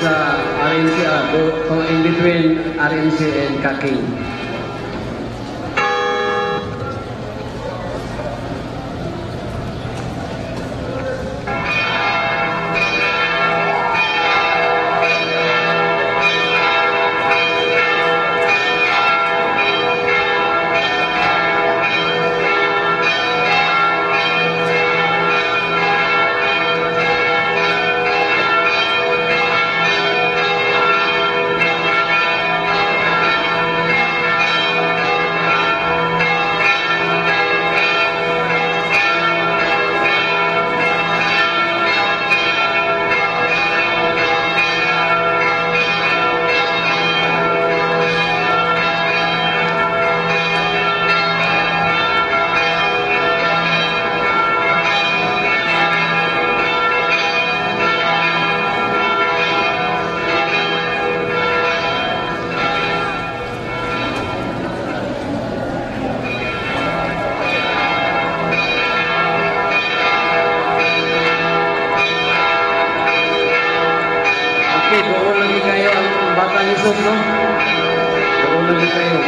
sa RMC, in between RMC and Kaking. Okay, doon lagi kayo ang Batang Isog, no? Doon lagi kayo.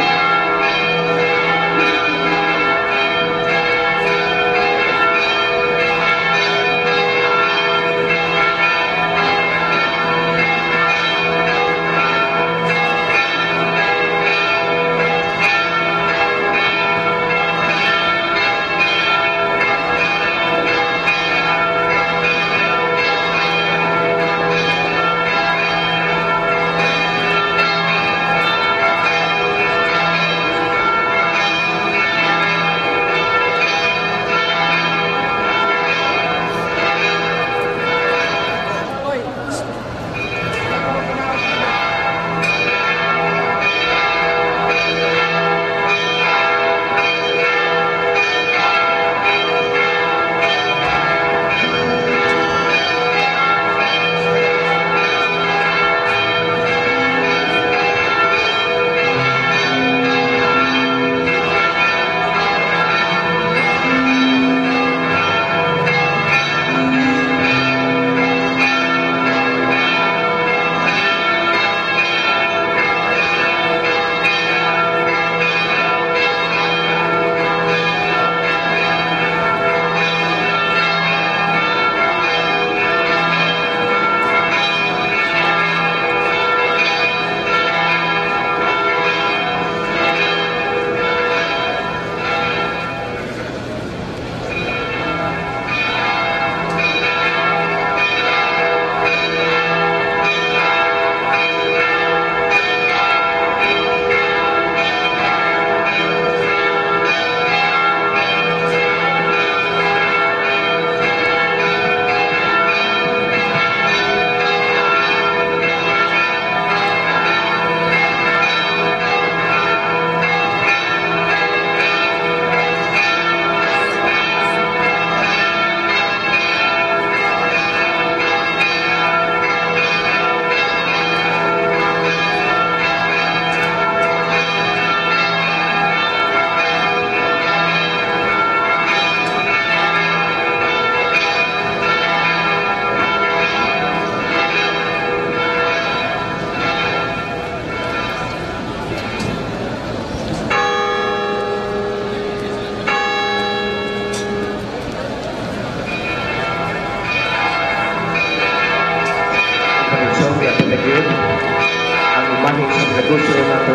Ang imahe sa negosyo nato,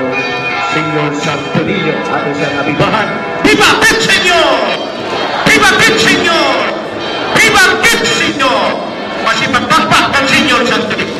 Senyor Santonillo, ato siyang abibahan. ¡Viva el Señor! ¡Viva el Señor! ¡Viva el Señor! Masipagpakpak ang Senyor Santonillo.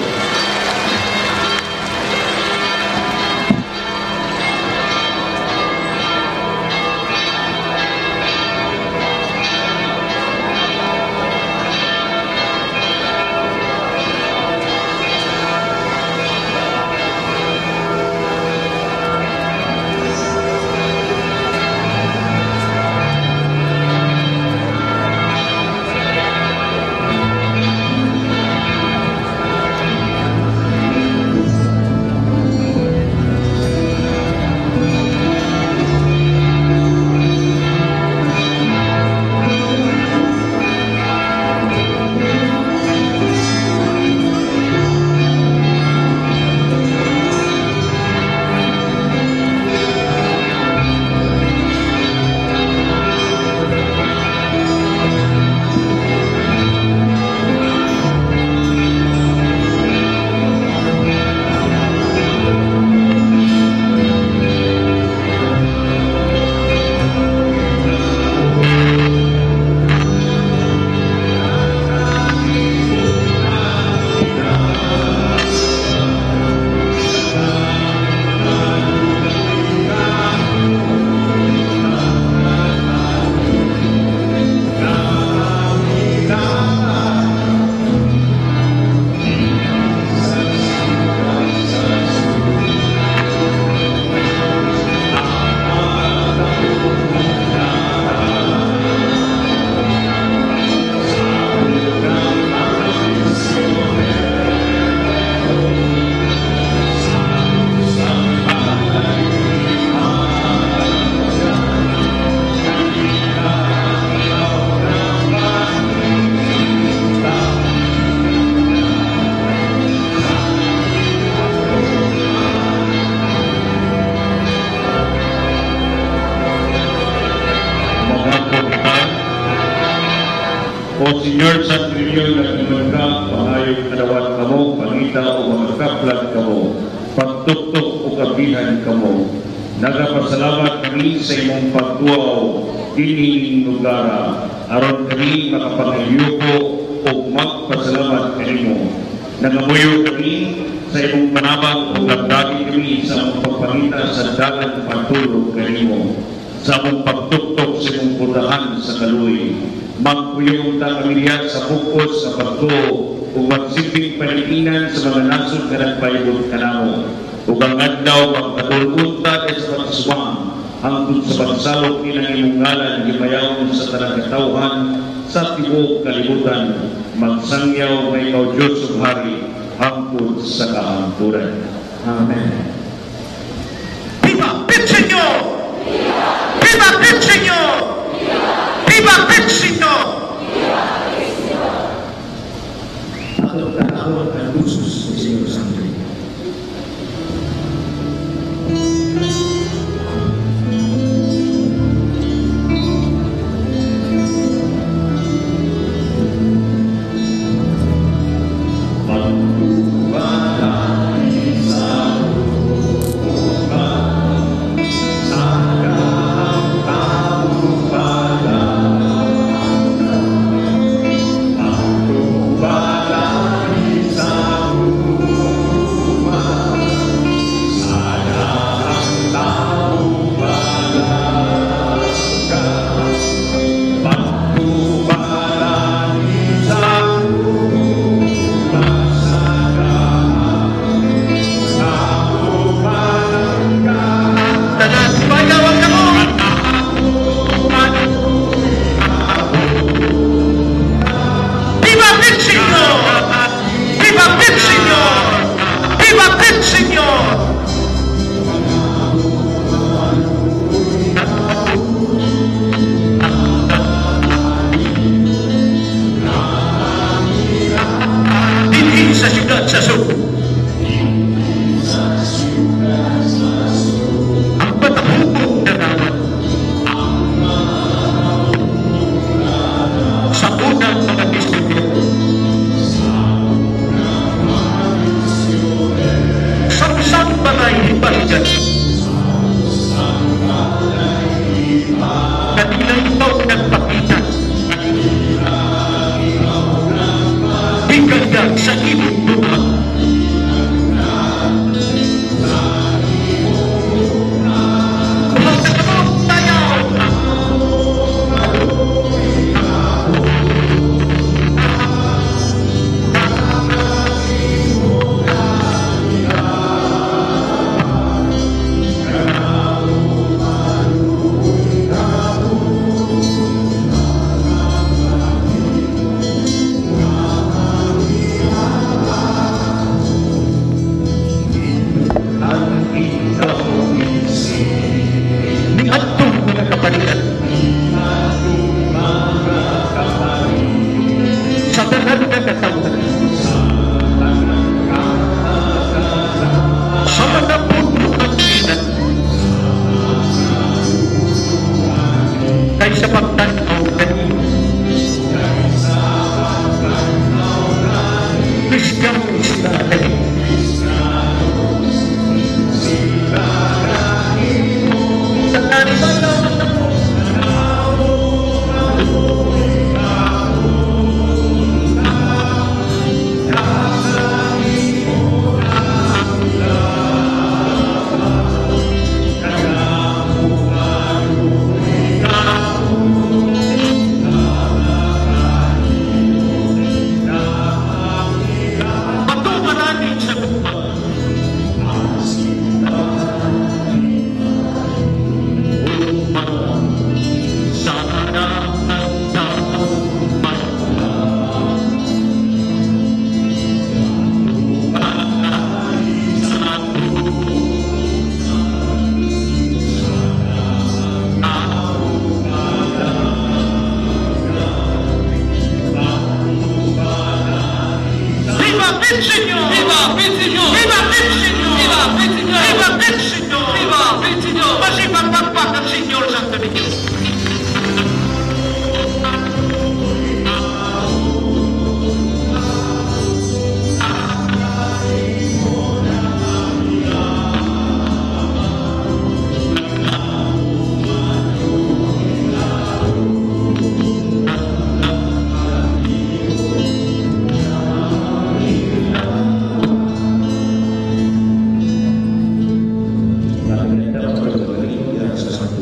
O Senyor Santo Niño, nag-ingon ka, "Pangayog kadawat kamo, pangita ug makakaplag kamo, pagtuktok ug ablihan kamo." Nagapasalamat kami sa imong pagtuaw dinhi lugara aron kami makapangalyuko ug magpasalamat kanimo. Nangamuyo kami sa imong panabang ug lagdagi kami sa among pagpangita sa dalan padulong kanimo, sa among pagtuktok sa imong pultahan sa kaluoy. Magpuyong ta kami diha sa bug-os sa pagtuo ug magsilbing paniinan sa mga nasod nga nagpalibot kanamo. Ug ang adlaw magkadul ta kay sa pagsuwang hangtod sa pagsalok ni ng imong ngalan himayaon sa tanang katawhan sa tibuok kalibutan. Magsangyaw nga ikaw Diyos ug Hari hangtod sa kahangturan. Amen. Viva Pit Señor! Viva Pit Señor! Viva Pit Señor! Atong tan-awon ang lusus ni Senyor Santo Niño.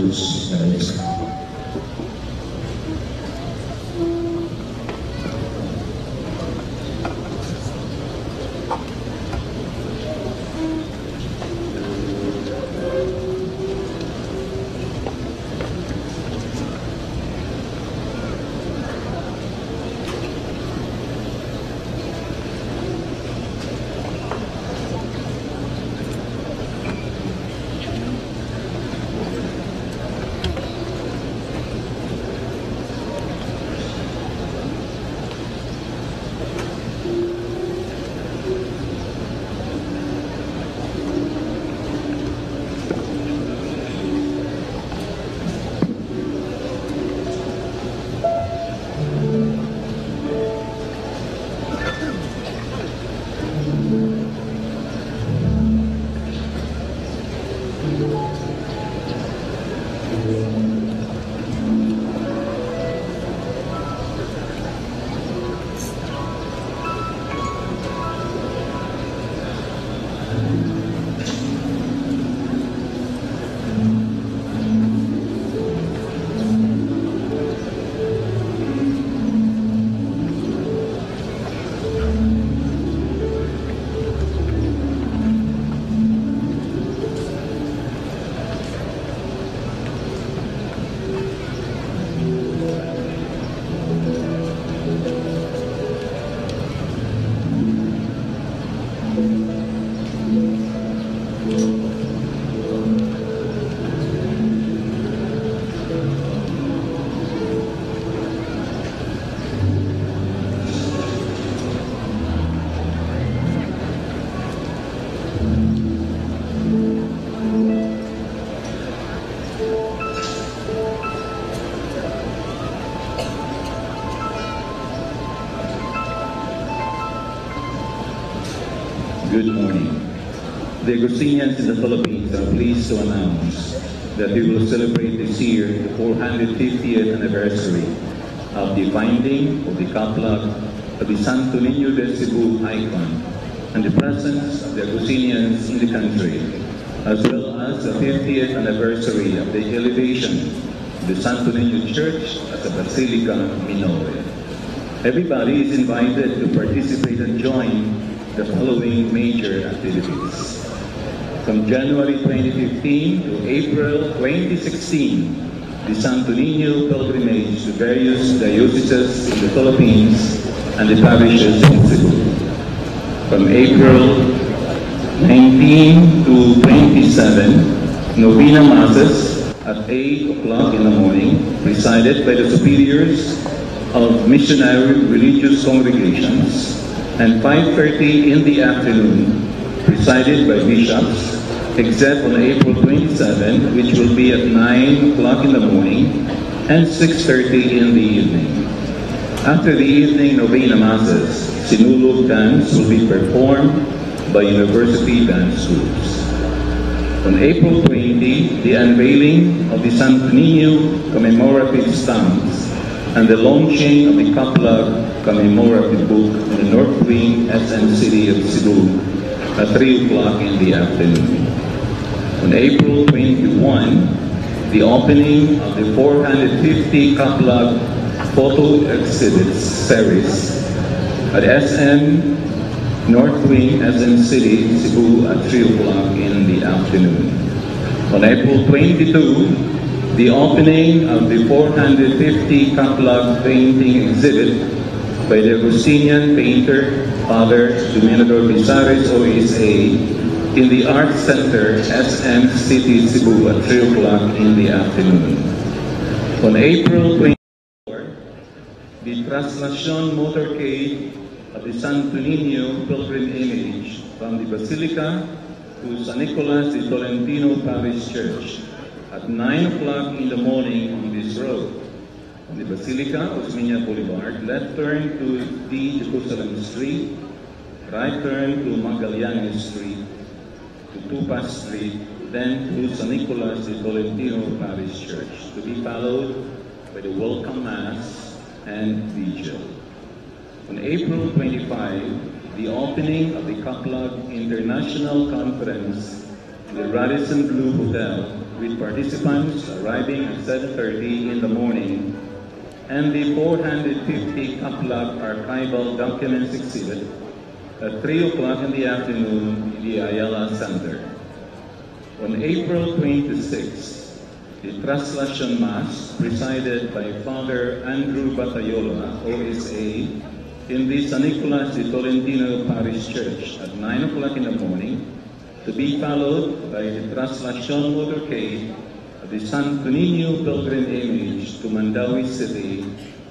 Cruz Mendoza. Good morning. The Augustinians in the Philippines are pleased to announce that we will celebrate this year the 450th anniversary of the finding of the Kaplag of the Santo Niño de Cebu icon and the presence of the Augustinians in the country, as well as the 50th anniversary of the elevation of the Santo Niño Church as a Basilica Minore. Everybody is invited to participate and join the following major activities. From January 2015 to April 2016, the Santo Niño pilgrimage to various dioceses in the Philippines and the parishes in Cebu. From April 19 to 27, Novena Masses at 8 o'clock in the morning, presided by the superiors of missionary religious congregations, and 5:30 in the afternoon, presided by bishops, except on April 27, which will be at 9 o'clock in the morning and 6:30 in the evening. After the evening novena masses, Sinulog dance will be performed by university dance groups. On April 20, the unveiling of the Santo Niño commemorative stamps and the launching of the Kaplag commemorative book in the North Wing SM City of Cebu at 3 o'clock in the afternoon. On April 21, the opening of the 450 Kaplag photo exhibits series at SM North Wing SM City, Cebu at 3 o'clock in the afternoon. On April 22, the opening of the 450 Kaplag painting exhibit by the Augustinian painter, Father Dominador Pizares, OSA, in the Art Center, SM City, Cebu at 3 o'clock in the afternoon. On April 24, the Traslacion motorcade of the Santo Niño pilgrim image from the Basilica to San Nicolas de Tolentino Parish Church at 9 o'clock in the morning on this road. On the Basilica, Osmeña Boulevard, left turn to D. Jerusalem Street, right turn to Magallanes Street, to Tupas Street, then to San Nicolas de Tolentino Parish Church, to be followed by the Welcome Mass and Vigil. On April 25, the opening of the Kaplag International Conference in the Radisson Blu Hotel with participants arriving at 7:30 in the morning, and the 450 Kaplag Archival Documents exhibit at 3 o'clock in the afternoon in the Ayala Center. On April 26, the Traslacion Mass, presided by Father Andrew Batayola, OSA, in the San Nicolas de Tolentino Parish Church at 9 o'clock in the morning, to be followed by the Traslacion Motorcade of the Santo Niño Pilgrim Image to Mandaue City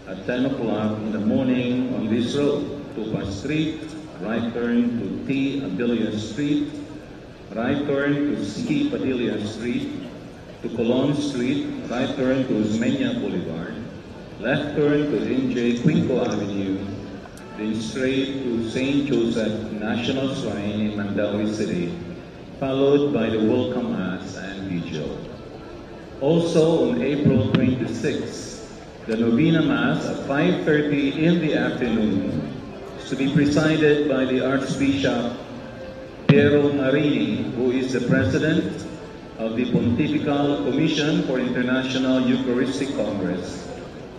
at 10 o'clock in the morning on this road, Tupa Street, right turn to T. Abilia Street, right turn to C. Padilla Street, to Colon Street, right turn to Osmeña Boulevard, left turn to NJ Cuenco Avenue, then straight to St. Joseph National Shrine in Mandaue City, followed by the welcome Mass and Vigil. Also on April 26, the Novena Mass at 5:30 in the afternoon is to be presided by the Archbishop Piero Marini, who is the President of the Pontifical Commission for International Eucharistic Congress,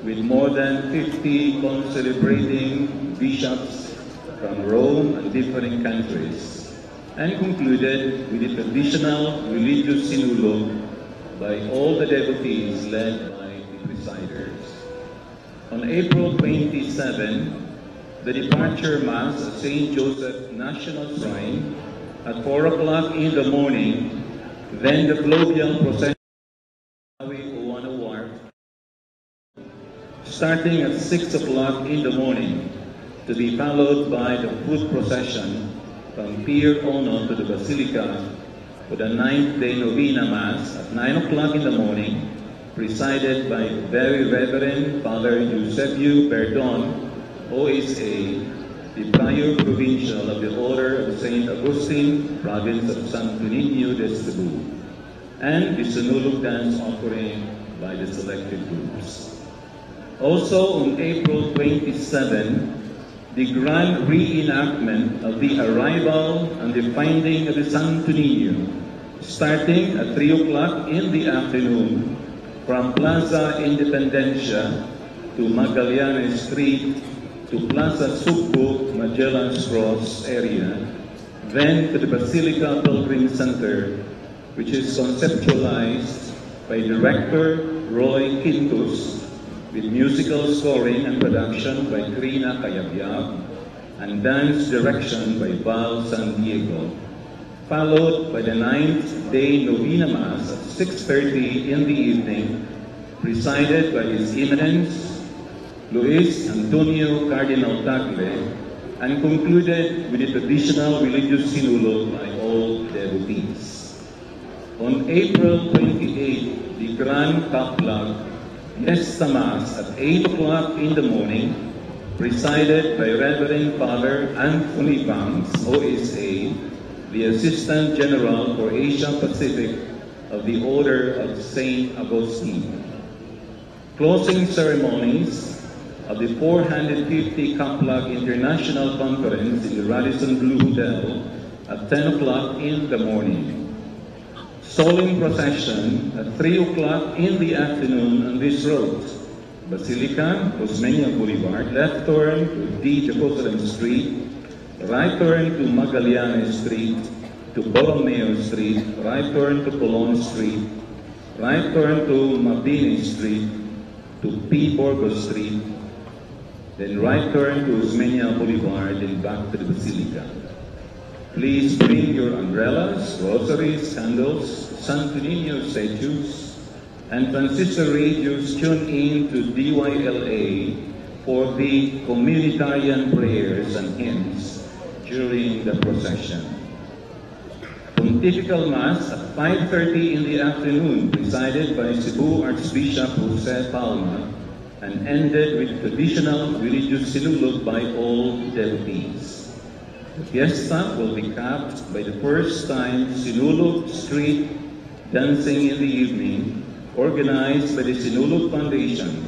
with more than 50 concelebrating bishops from Rome and different countries, and concluded with the traditional religious sinulog by all the devotees led by the presiders. On April 27, the departure Mass at St. Joseph National Shrine at 4 o'clock in the morning, then the fluvial procession Ouano Wharf, starting at 6 o'clock in the morning, to be followed by the foot procession from Pier Ono to the Basilica for the ninth day Novena Mass at 9 o'clock in the morning, presided by Very Reverend Father Eusebio Berdon, OSA, the Prior Provincial of the Order of St. Augustine, Province of Santo Niño de Cebu, and the Sinulog dance offering by the selected groups. Also on April 27, the grand reenactment of the arrival and the finding of the Santo Niño, starting at 3 o'clock in the afternoon from Plaza Independencia to Magallanes Street to Plaza Sugbo, Magellan's Cross area, then to the Basilica Pilgrim Center, which is conceptualized by director Roy Quintus, with musical scoring and production by Trina Cayabyab and dance direction by Val San Diego, followed by the ninth day Novena Mass at 6:30 in the evening, presided by His Eminence Luis Antonio Cardinal Tagle, and concluded with the traditional religious sinulog by all devotees. On April 28, the Grand Kaplag Fiesta Mass at 8 o'clock in the morning, presided by Reverend Father Anthony Banks, OSA, the Assistant General for Asia Pacific of the Order of St. Augustine. Closing ceremonies of the 450 Kaplag International Conference in the Radisson Blu Hotel at 10 o'clock in the morning. Solemn procession at 3 o'clock in the afternoon on this road. Basilica, Osmeña Boulevard, left turn to D. Jacosalem Street, right turn to Magallanes Street, to Borromeo Street, right turn to Colon Street, right turn to Mabini Street, to P. Burgos Street, then right turn to Osmeña Boulevard and back to the Basilica. Please bring your umbrellas, rosaries, candles, Santo Niño statues, and transistor radios. Tune in to DYLA for the communitarian prayers and hymns during the procession. Pontifical Mass at 5:30 in the afternoon, presided by Cebu Archbishop Jose Palma, and ended with traditional religious sinulog by all devotees. The fiesta will be capped by the first time Sinulog Street dancing in the evening, organized by the Sinulog Foundation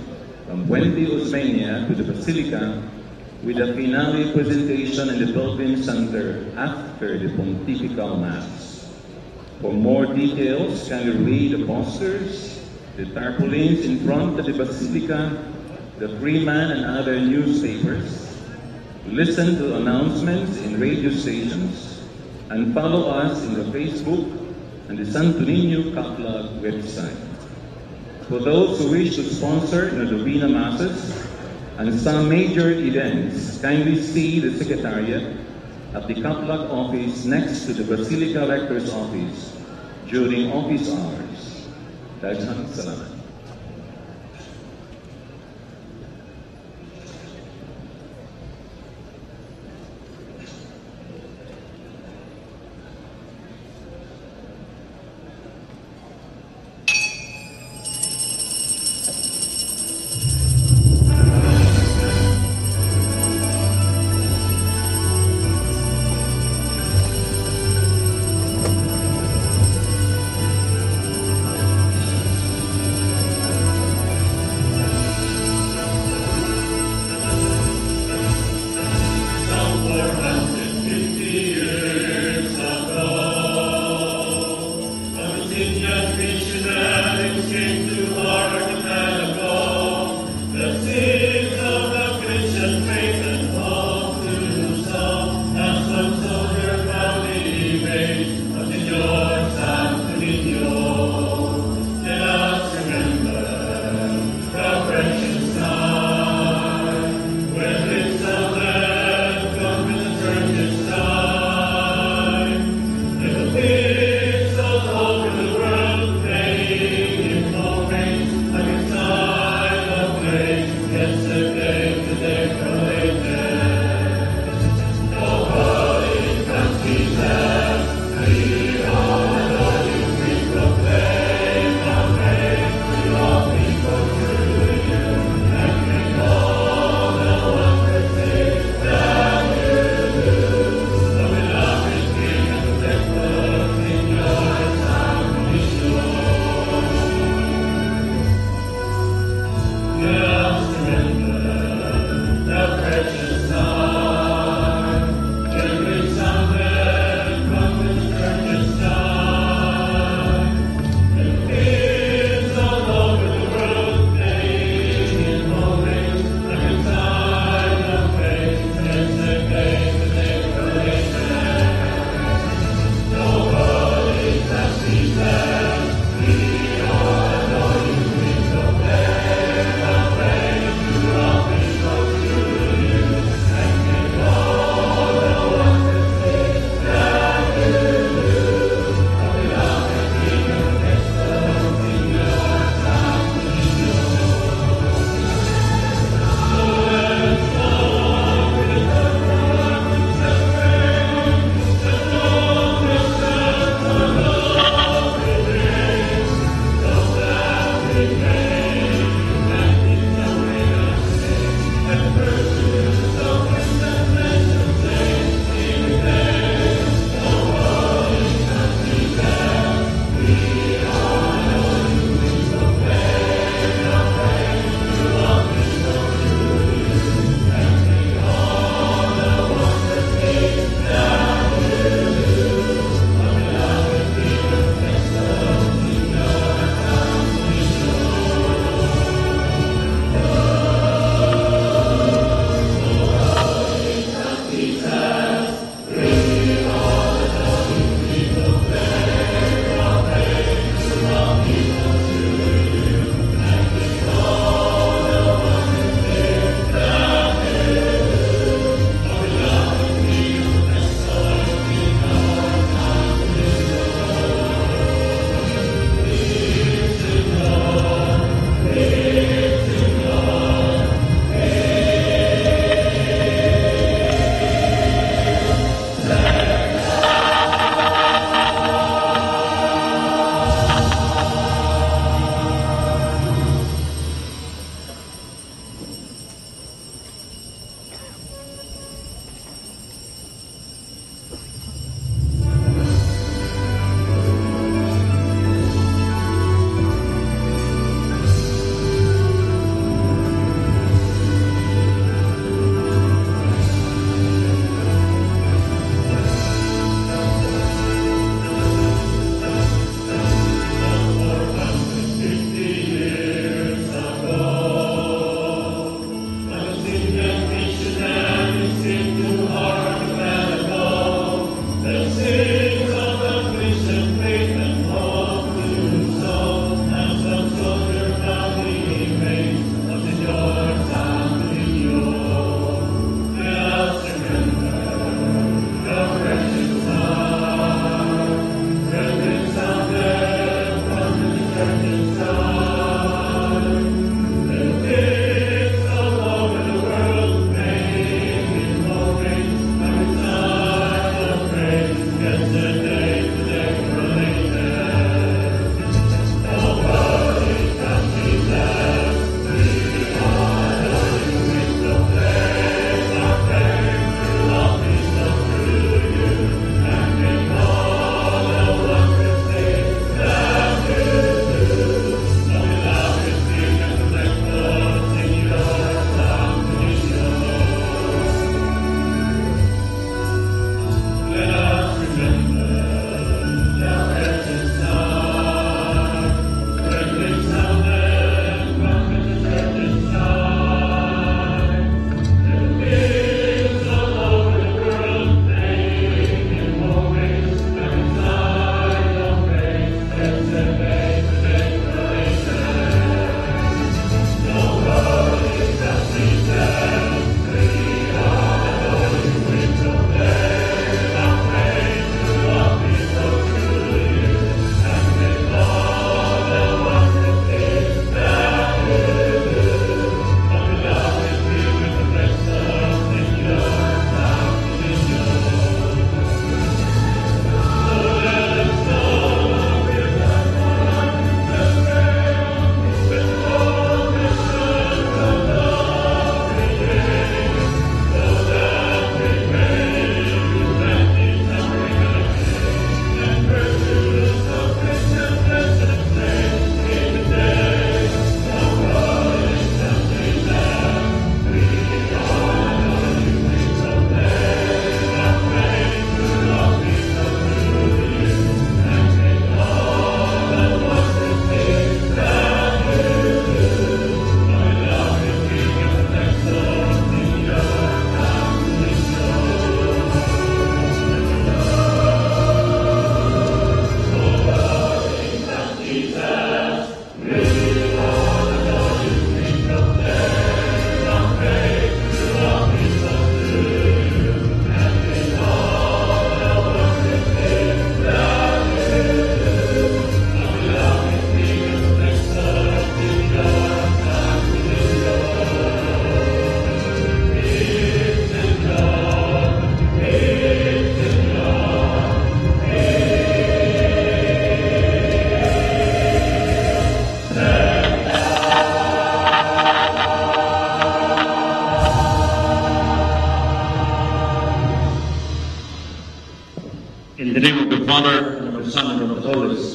from Puente Osmeña to the Basilica, with a finale presentation in the Pilgrim Center after the Pontifical Mass. For more details, kindly read the posters, the tarpaulins in front of the Basilica, the Freeman and other newspapers, listen to announcements in radio stations, and follow us in the Facebook and the Santo Niño Kaplag website. For those who wish to sponsor the Novena Masses and some major events, kindly see the Secretariat at the Kaplag office next to the Basilica Rector's office during office hours. Daghang salamat.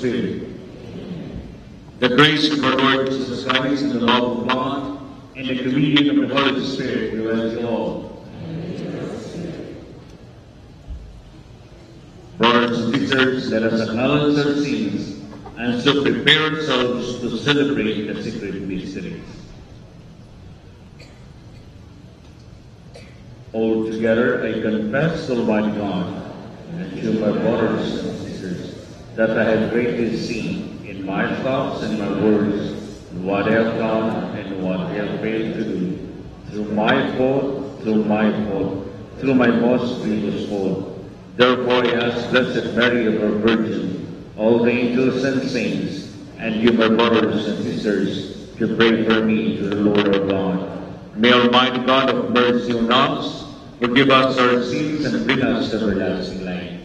Spirit. The grace of our Lord Jesus Christ and the love of God and the communion of the Holy Spirit be with you all. Brothers and sisters, let us acknowledge our sins and so prepare ourselves to celebrate the sacred mysteries. All together, I confess to Almighty God and to my brothers and sisters that I have greatly sinned in my thoughts and my words, and what I have done and what I have failed to do, through my fault, through my fault, through my most grievous fault. Therefore I ask Blessed Mary, ever Virgin, all the angels and saints, and you, my brothers and sisters, to pray for me to the Lord our God. May Almighty God have mercy on us, forgive us our sins, and bring us to everlasting life.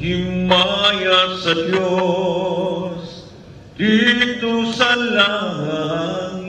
Himaya sa Diyos dito sa langit.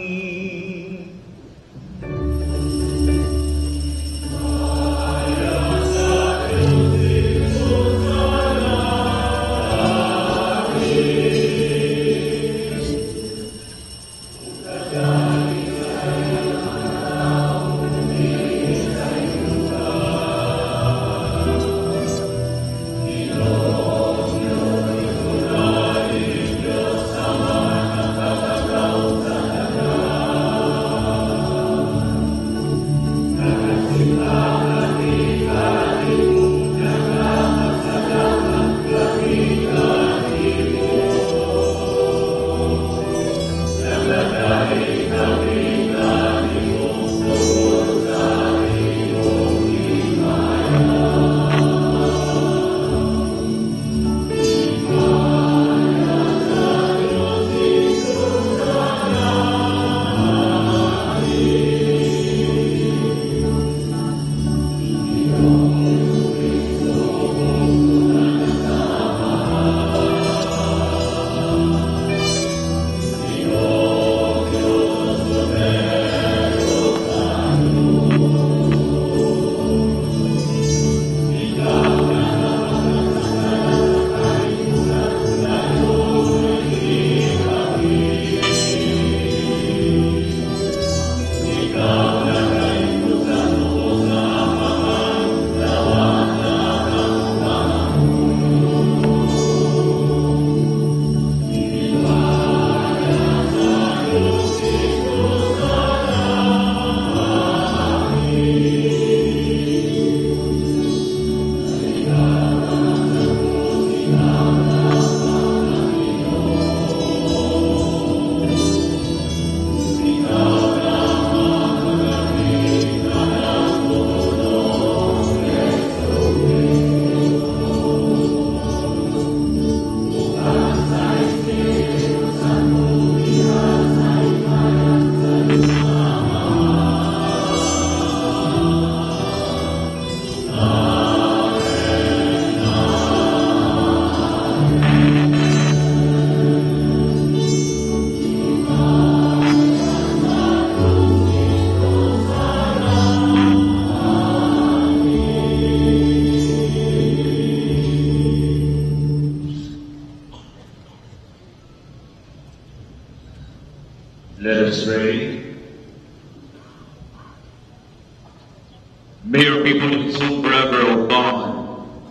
His own forever, O God,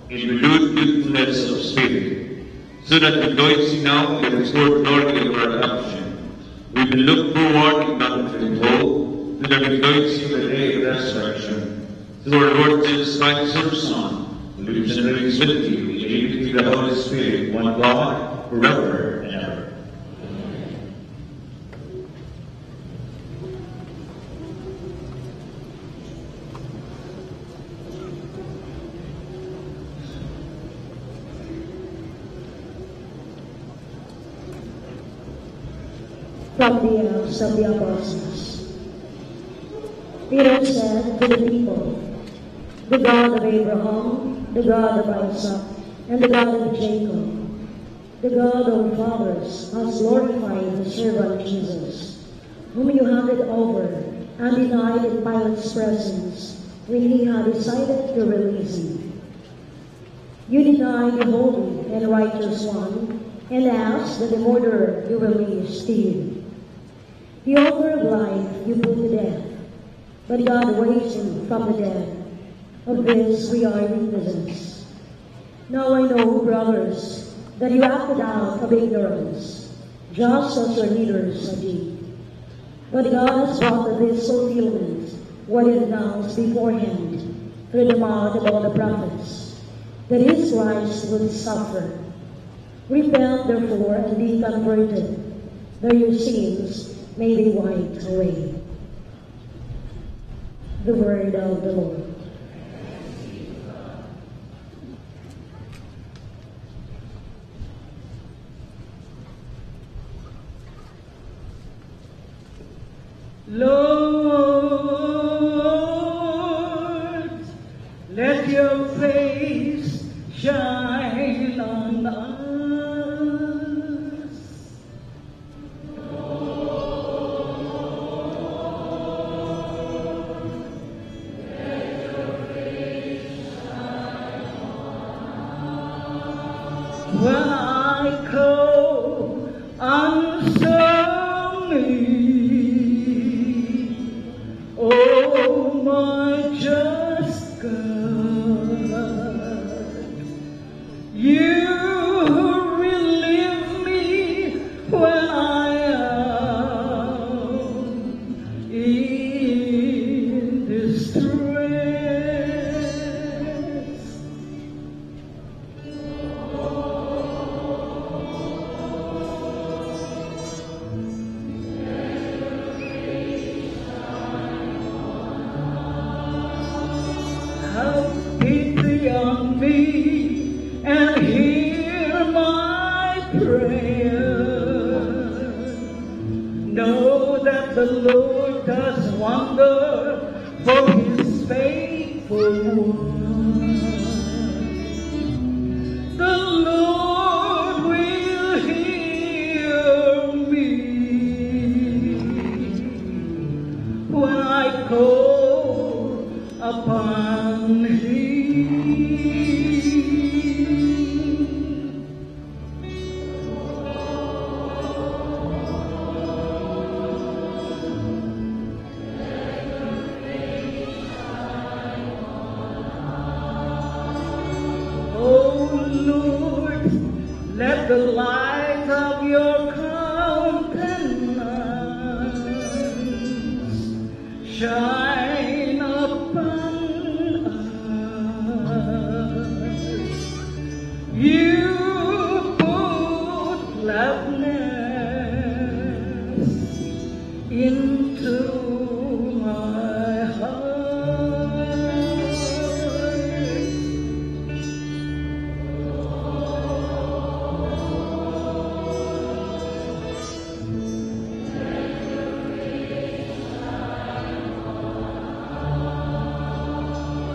in renewed youthfulness of spirit, so that rejoicing now in the restored glory of our adoption, we will look forward in confident hope to the rejoicing of the day of resurrection. Through our Lord Jesus Christ, your Son, who lives and reigns with you in the unity of the Holy Spirit, one God, forever and ever. From the Acts of the Apostles. Peter said to the people, "The God of Abraham, the God of Isaac, and the God of Jacob, the God of fathers, has glorified the servant Jesus, whom you handed over and denied in Pilate's presence when he had decided to release him. You denied the Holy and Righteous One and asked that the murderer be released to you. The author of life you put to death, but God raised him from the dead. Of this we are witnesses. Now I know, brothers, that you acted out of ignorance, just as your leaders did. But God has brought to this fulfillment what he announced beforehand through the mouth of all the prophets, that his Christ would suffer. Repent, therefore, and be converted, that your sins may be wiped away." The word of the Lord. Lord, let your face shine on us. When I call, answer me. Oh, my just God, you relieve me when I am in distress. Have pity on me and hear my prayer. Know that the Lord does wonder for his faithful ones. The Lord will hear me when I call upon him. Oh Lord, let the light of your countenance shine upon us. You put gladness into my heart.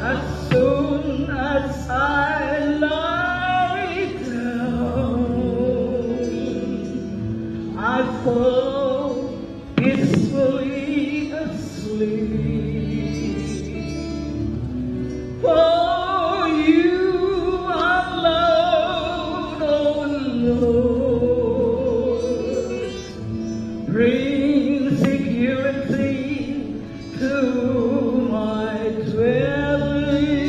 As soon as I lie down, I fall peacefully asleep. For you alone, oh Lord, bring security to my dwelling.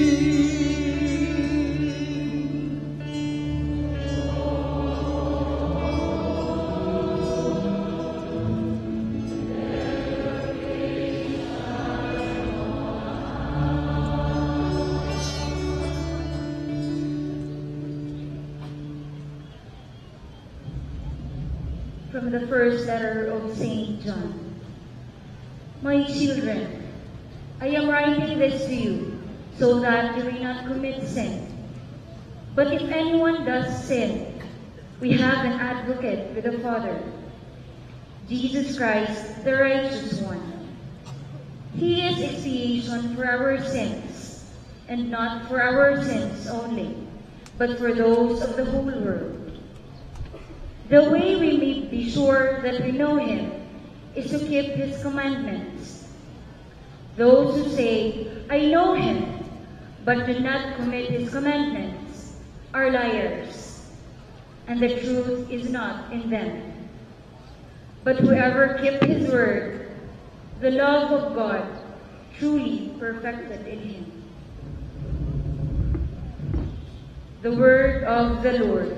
From the first letter of St. John. My children, I am writing this to you so that you may not commit sin. But if anyone does sin, we have an advocate with the Father, Jesus Christ, the righteous one. He is expiation for our sins, and not for our sins only, but for those of the whole world. The way we may be sure that we know him is to keep his commandments. Those who say, "I know him," but do not commit his commandments, are liars, and the truth is not in them. But whoever keeps his word, the love of God truly perfected in him. The word of the Lord.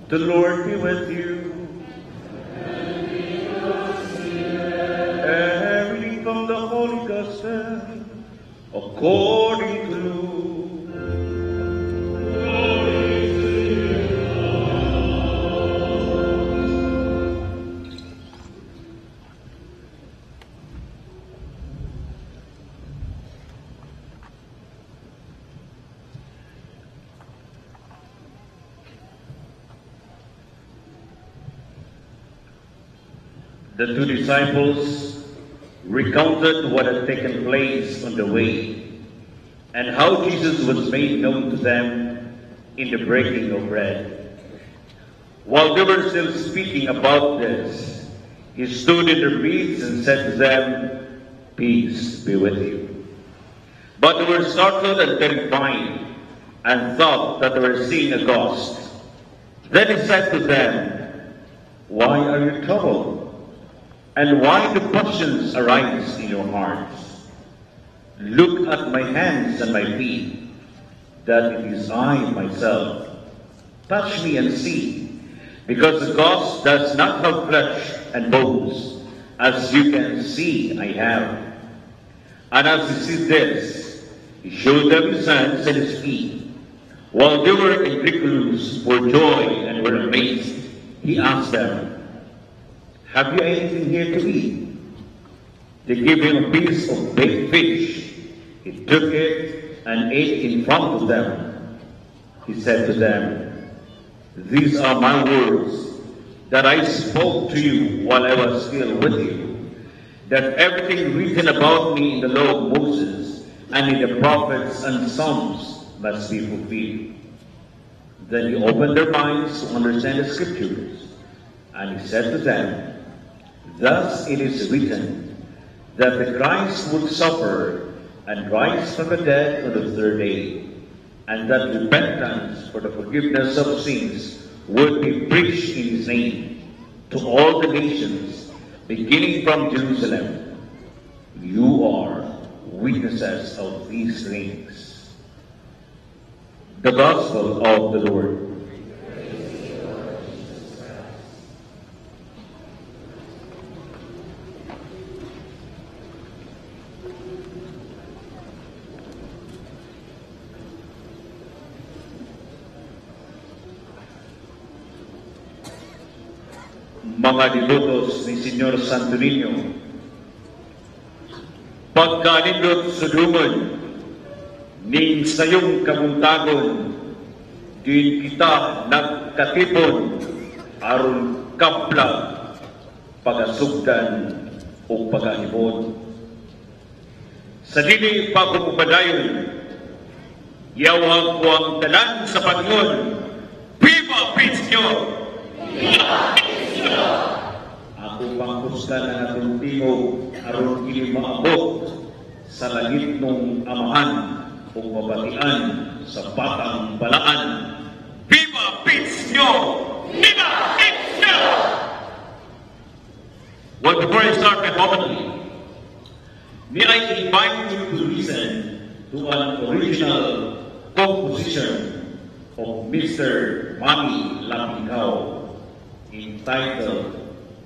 The Lord be with you. And reading from the Holy Gospel according to Luke. The two disciples recounted what had taken place on the way and how Jesus was made known to them in the breaking of bread. While they were still speaking about this, he stood in their midst and said to them, "Peace be with you." But they were startled and terrified and thought that they were seeing a ghost. Then he said to them, "Why are you troubled? And why do questions arise in your hearts? Look at my hands and my feet, that it is I myself. Touch me and see, because the ghost does not have flesh and bones, as you can see I have." And as he said this, he showed them his hands and his feet. While they were incredulous for joy and were amazed, he asked them, "Have you anything here to eat?" They gave him a piece of baked fish. He took it and ate in front of them. He said to them, "These are my words that I spoke to you while I was still with you, that everything written about me in the law of Moses and in the prophets and Psalms must be fulfilled." Then he opened their minds to understand the scriptures, and he said to them, "Thus it is written that the Christ would suffer and rise from the dead on the third day, and that repentance for the forgiveness of sins would be preached in his name to all the nations, beginning from Jerusalem. You are witnesses of these things." The Gospel of the Lord. Mga devotos ni Señor Santo Niño, pagkanindot sudungon, ning sayong kabuntagon, din kita nagkatipon, aron kaplag, pagasugdan o pagahibon. Sa dili pa padayon, yawag ko ang talan sa Panginoon. Viva Cristo! Viva! Ako pangkusgan ang atong tingog aron kini maabot sa langit nung amahan o mabatian sa batang balaan. Viva Cristo! Viva Cristo! Well, before I start my homily, may I invite you to listen to an original composition of Mr. Manny Lapingao entitled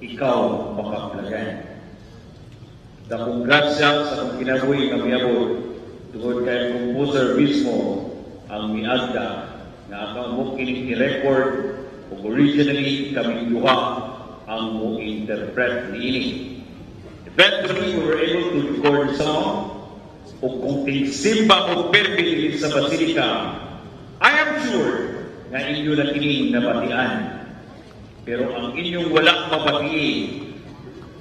"Ikaw Makaplagan." Dakong grasya sa akong kinabuhi nga miabot tungod kay composer mismo ang miagda nga akong mo kining i-record ug originally kami duha ang mo interpret niini. Eventually, we were able to record the song ug kung tigsimba mo permi sa Basilica, I am sure nga inyo na kining nabatian. Pero ang inyong wala mabati,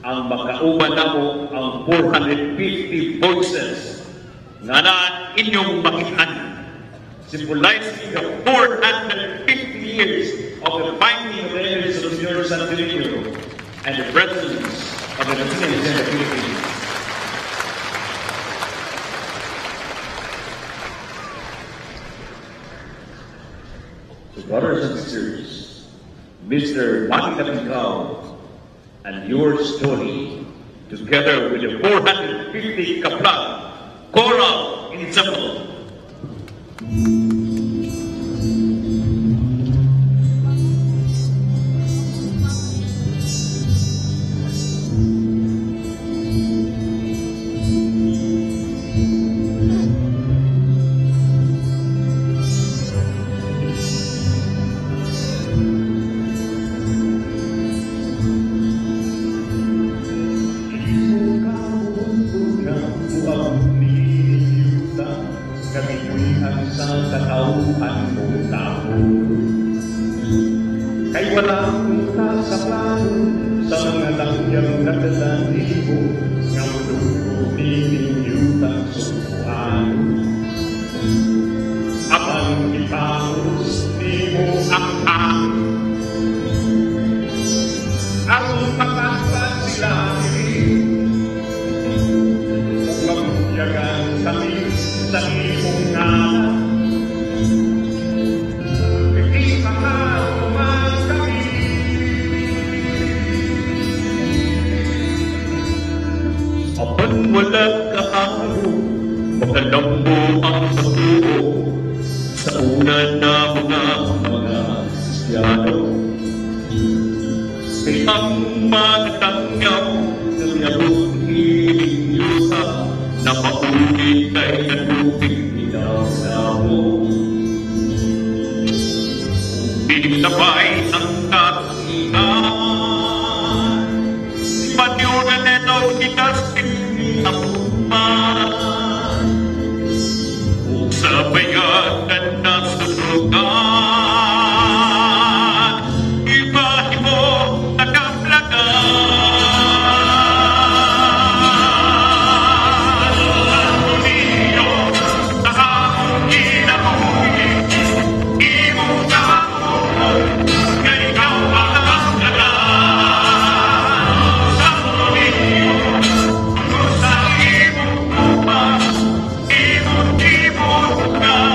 ang makauban namo ang 450 voices nga na inyong makitaan, symbolizing the 450 years of the finding of the images of Señor Santo Niño and the presence of the Latinos in the Philippines. So brothers and sisters, Mr. Manny Lapingao and yours truly, together with the 450 Kaplag Choral Ensemble. Kay wala unta sa plano sa mga langyang nagdala nimo nga mudugo nining yuta sukuan. Apan ipangos nimo ang aron makasad sila diri ug mabuyagan kami sa imong ngalan. Apan wala kaaro, makalambo ang pagtuo sa una na mga Kristiyano. Kay ang mga tangyaw ng yabot ining yuta na mauli kay natubig namo. Binabay ang katinan, si Manuel Neto ni Dustin Apuman. Kabayagan na sunugan, Ibahimo na kaplagan. Santo Niño, sa akong kinabuhi, Imong taon, kay ikaw ang kaplagan. Santo Niño, sa imong gugma, imong gibutugan,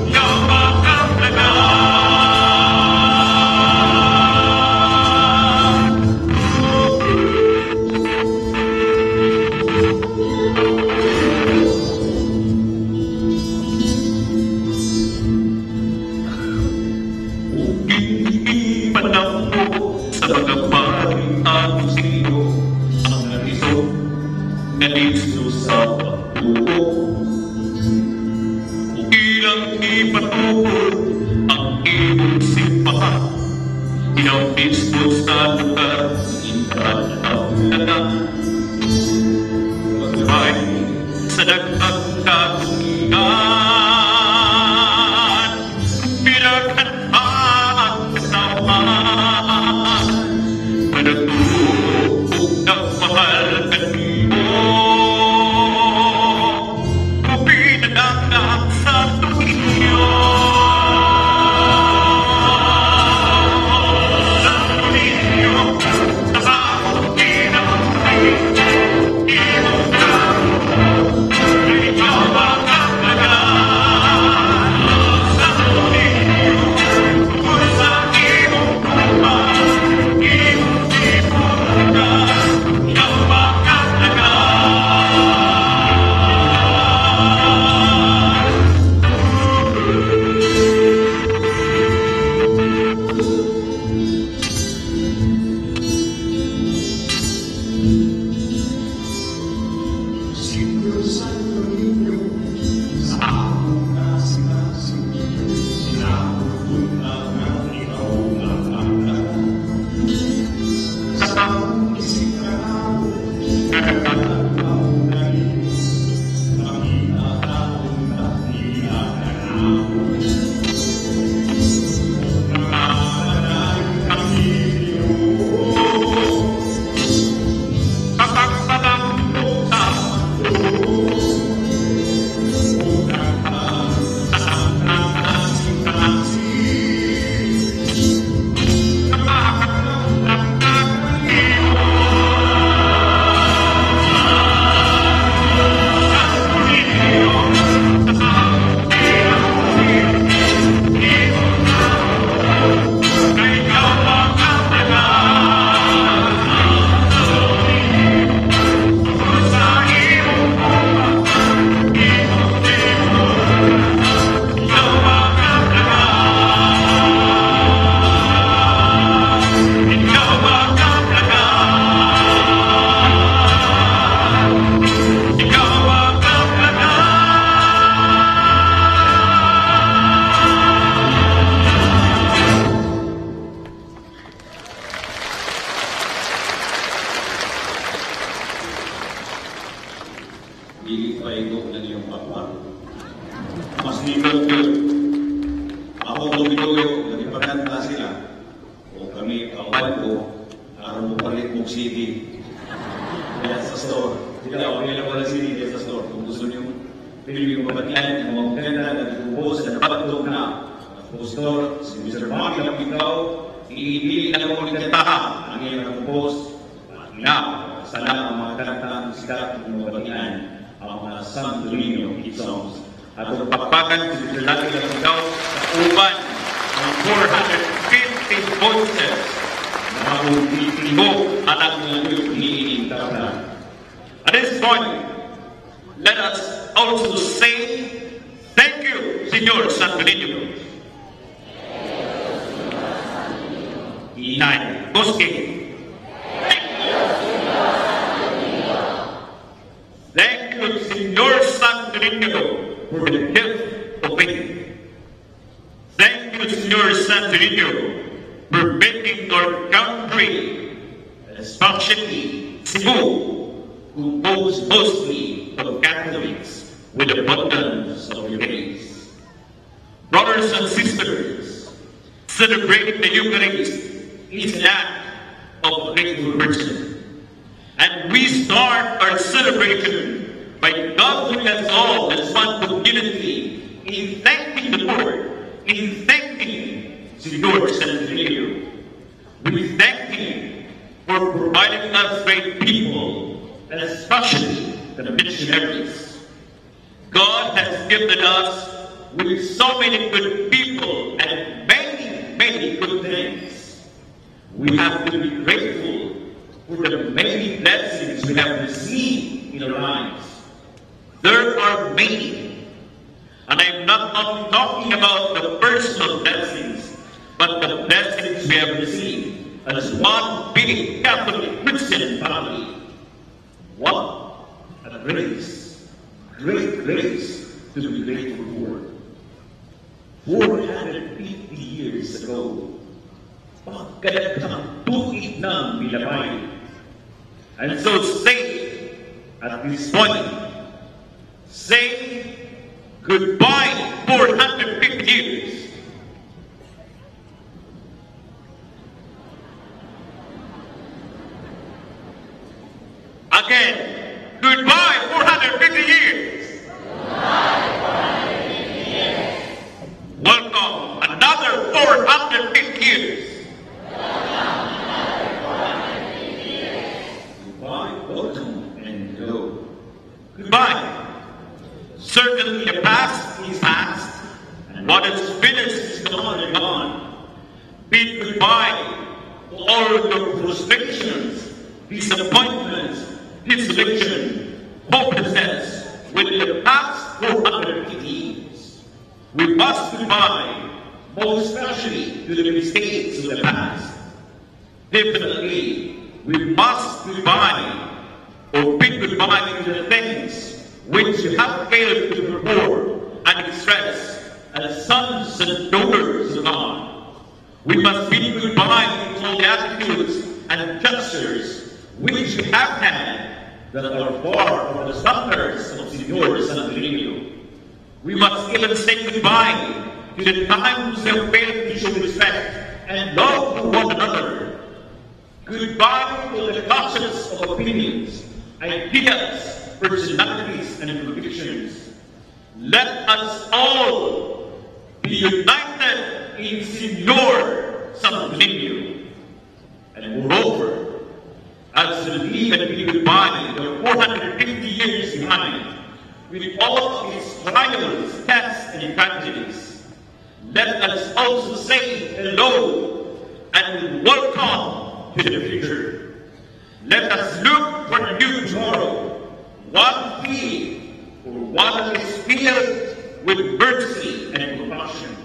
ikaw ang kaplagan. Panampo sa mga paring Agustino ang nalisod nga dito sa pagtuo. Ilang ipatukod ang imong simbahan, ikaw mismo sa lugar inkalablagan. May sa nagpagkagungan, pinaghandaan katawan, managturo ug nagmahal kanimo. Pinanangak sa Niño. Santo Niño, sa akong kinabuhi, imong taon, ikaw ang kaplagan. Santo Niño, sa imong gugma, imong gibutugan, ikaw ang kaplagan. Señor Santo Niño, sa akong kasing-kasing, sinakot nga ikaw ang kaplagan. Sa akong isinaraw, nagkatanaw na makita na niya. Nanganay ang inyo. Dili paigo ng iyong pakpak. Mas nindot yun. Ako kung mituyo, nagipagkanta sila. O kami, kauban ko, aron mo palit mong CD. Diyan sa store. Hindi na, available na CD diyan sa store. Kung gusto niyo, pili yung mabatian, yung mga ganda, nag-compose, na napatog na. Ang kompositor, si Mr. Bobby Lampitaw, iibili na mo ni kantaha ang iyong na-compose. At na, sana ang mga kanta ang sikat ng mga batian, ang mga Santo Niño hit songs. At ang Pakpakan si Mr. Lucky Lampitaw sa uban ng 450 voices na maugtitibok alang mga niining tabla. At this point, let us also say thank you, Señor Santo Niño. Inay Bosque. Thank you, Señor Santo Niño, for the gift of faith. Thank you, Señor Santo Niño, for making our country, especially Cebu, composed mostly of Catholics, with abundance of your grace. Brothers and sisters, celebrating the Eucharist is an act of grateful person. And we start our celebration by gathering us all as one community in thanking the Lord, in thanking Senor Santo Niño. We thank Him for providing us great people, and especially the missionaries. God has gifted us with so many good people and many, many good things. We have to be grateful for the many blessings we have received in our lives. There are many. And I'm not only talking about the personal blessings, but the blessings we have received as one big Catholic Christian family. What a grace, great grace to be grateful for. 450 years ago, pagkadaghang tuig nang milabay. And so say, at this point, say goodbye 450 years. Again, goodbye 450 years. Goodbye 450 years. Welcome another 450 years. Welcome another 450 years. Goodbye, welcome, and go. Goodbye. Certainly the past is past, and what is finished is gone and gone. Bid goodbye to all your frustrations, disappointments, desolation, hopelessness with the past 450 years. We must goodbye, most especially to the mistakes of the past. Definitely, we must goodbye or bid goodbye to the things which you have failed to perform and express as sons and daughters of God. We must bid goodbye to all the attitudes and gestures which you have had that are far from the standards of Senor Santo Niño. We must even say goodbye to the times we have failed to show respect and love for one another. Goodbye to the clashes of opinions, ideas, personalities, and convictions. Let us all be united in Senor Santo Niño. And moreover, as we leave and bid goodbye the 450 years behind, with all its trials, tests, and tragedies, let us also say hello and welcome to the future. Let us look for the new tomorrow, one filled, or one that is filled with mercy and compassion.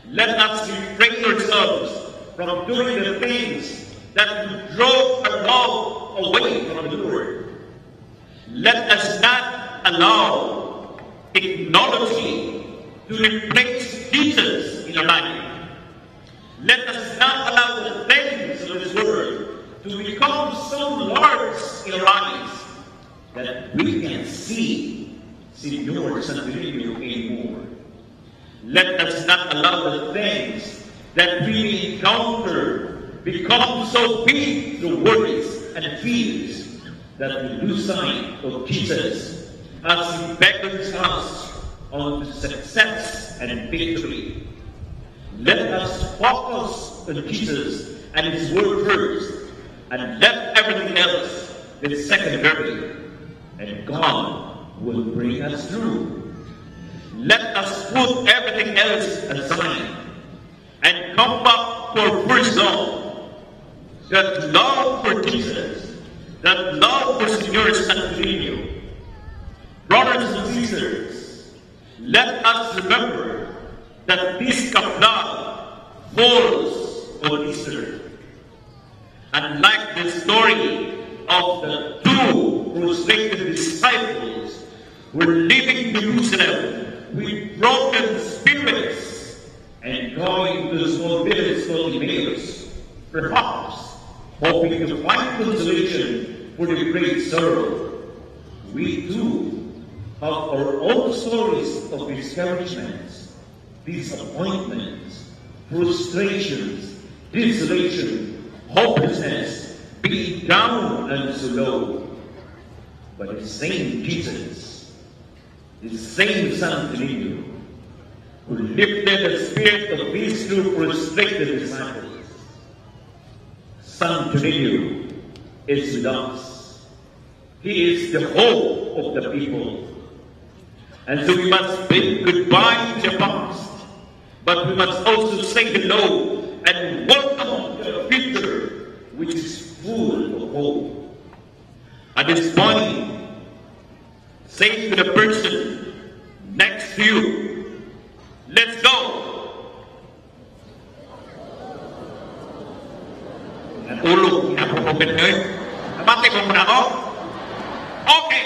Let us refrain ourselves from doing the things that would draw our love away from the Lord. Let us not allow technology to replace Jesus in our life. Let us not allow the things of this world to become so large in our eyes that we can't see Senor Santo Niño anymore. Let us not allow the things that we encounter become so big through worries and fears that we lose sight of Jesus as He beckons us onto success and victory. Let us focus on Jesus and His word first, and let everything else be secondary, and God will bring us through. Let us put everything else aside and come back to our first love, that love for Jesus, that love for Senor Santo Niño. Brothers and sisters, let us remember that this Kaplag falls on Easter. And like the story of the two frustrated disciples who were leaving Jerusalem with broken spirits and going to the small village called Emmaus, perhaps hoping to find consolation for the great sorrow. We too have our own stories of discouragements, Disappointments, frustrations, desolation, hopelessness, being down and so low. But the same Jesus, the same Santo Niño, who lifted the spirit of these two frustrated disciples, Santo Niño is with us. He is the hope of the people. And so we must bid goodbye to the past, but we must also say hello and welcome to the future, which is full of hope. At this point, say to the person next to you, "Let's go." Natulog, napupupit ngayon. Nabati ko muna ako. Okay,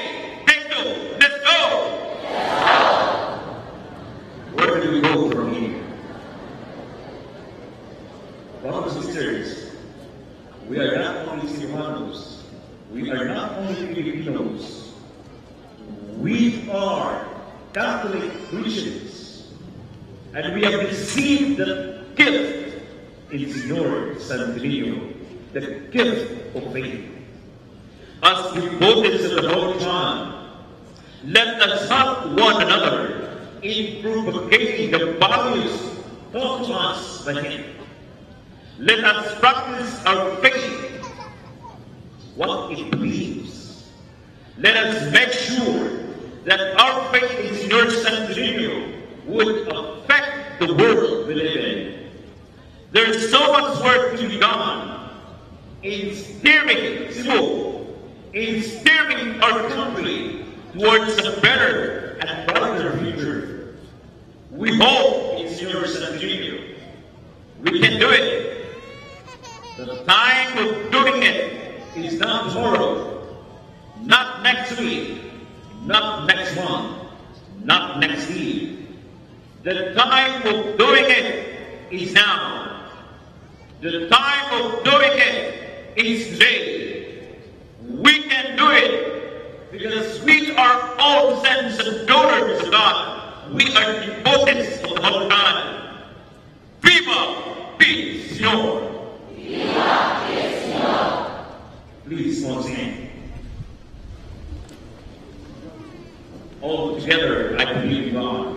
take two, let's go! Where do we go from here? Brothers and sisters, we are not only Cebuanos, we are not only Filipinos, we are Catholic Christians, and we have received the gift in Señor Santo Niño, the gift of faith. As devotees of the Holy Child, let us help one another in propagating the values taught to us by Him. Let us practice our faith, what it believes. Let us make sure that our faith in Señor Santo Niño would affect the world we live in. There's so much work to be done in steering Cebu, in steering our country towards a better and brighter future. We hope in Señor Santo Niño. We can do it. The time of doing it is not tomorrow, not next week, not next month, not next year. The time of doing it is now. The time of doing it is today. We can do it because we are all sons and daughters of God. We are devotees of the Holy God. Viva peace, Señor! Please, once again. All together, I believe in God.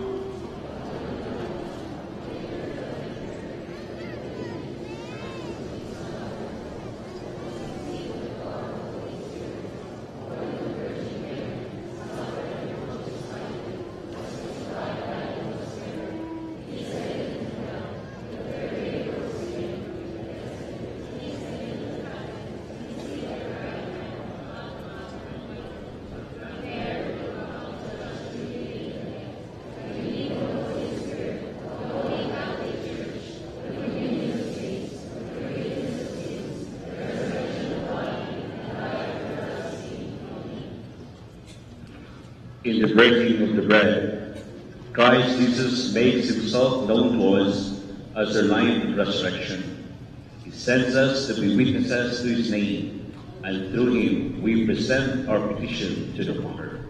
In the breaking of the bread, Christ Jesus makes himself known to us as the life and resurrection. He sends us to be witnesses to his name, and through him we present our petition to the Father.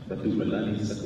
Batubalani sa.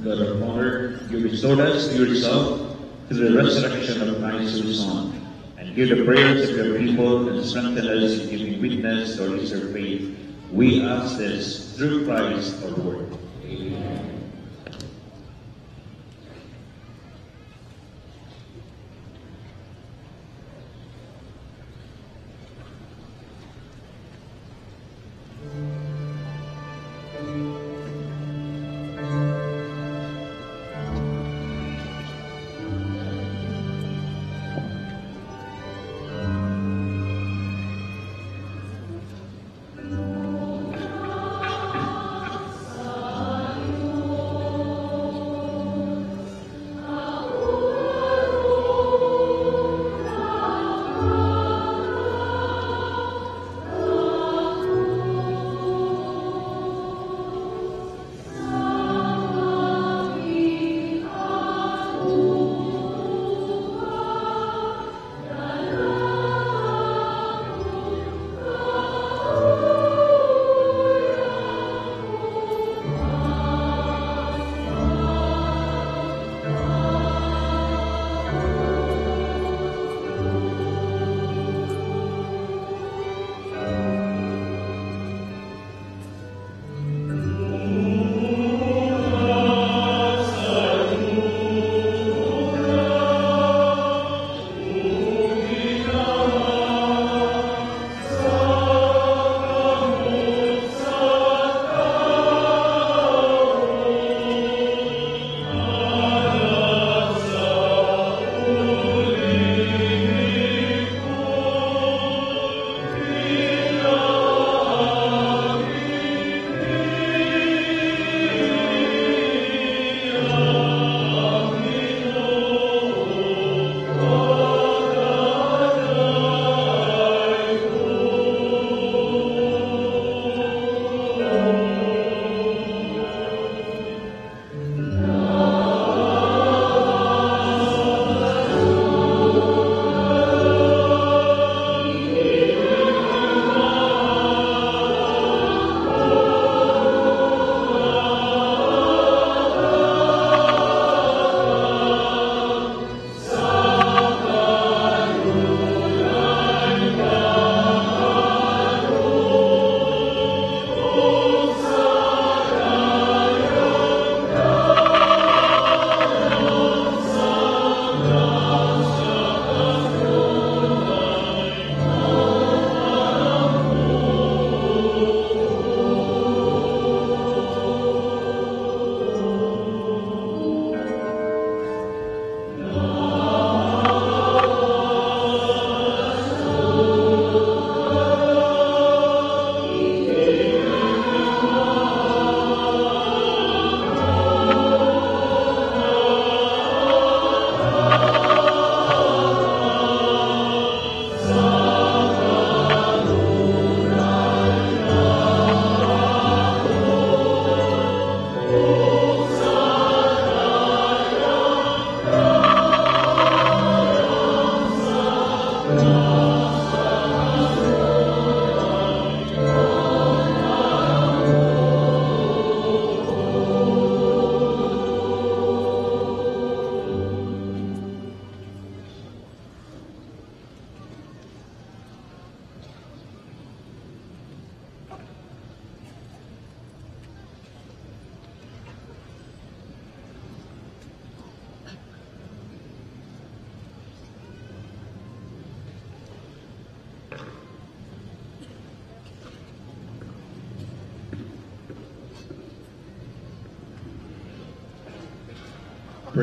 God our Father, you restored us to yourself through the resurrection of Christ your Son, and hear the prayers of your people and strengthen us in giving witness to our Easter faith. We ask this through Christ our Lord. Amen.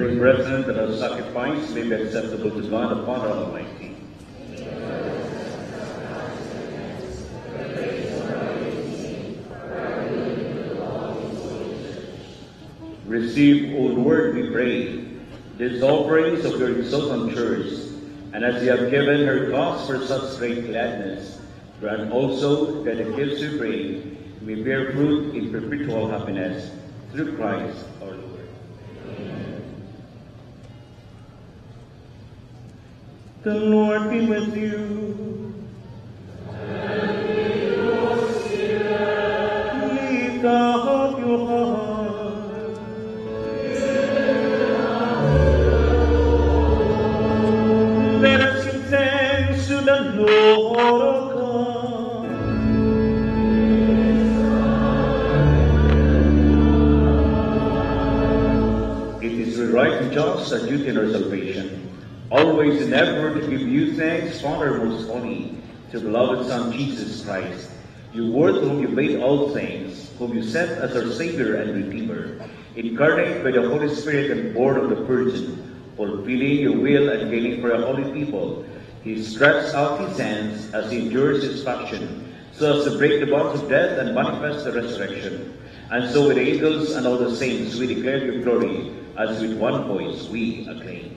Pray, brethren, that our sacrifice may be acceptable to God the Father Almighty. Receive, O Lord, we pray, these offerings of your exultant Church, and as you have given her cause for such great gladness, grant also that the gifts we bring may bear fruit in perpetual happiness, through Christ our Lord. Amen. The Lord be with you. And with your spirit. Lift up your heart. Let us give thanks to the Lord our God. It is right and just, our duty and our salvation, always and ever to give you thanks, Father most holy, to beloved Son Jesus Christ, your Word, whom you made all things, whom you sent as our Savior and Redeemer, incarnate by the Holy Spirit and born of the Virgin, fulfilling your will and gaining for a holy people. He stretched out his hands as he endures his passion, so as to break the bonds of death and manifest the resurrection. And so with the angels and all the saints we declare your glory, as with one voice we acclaim.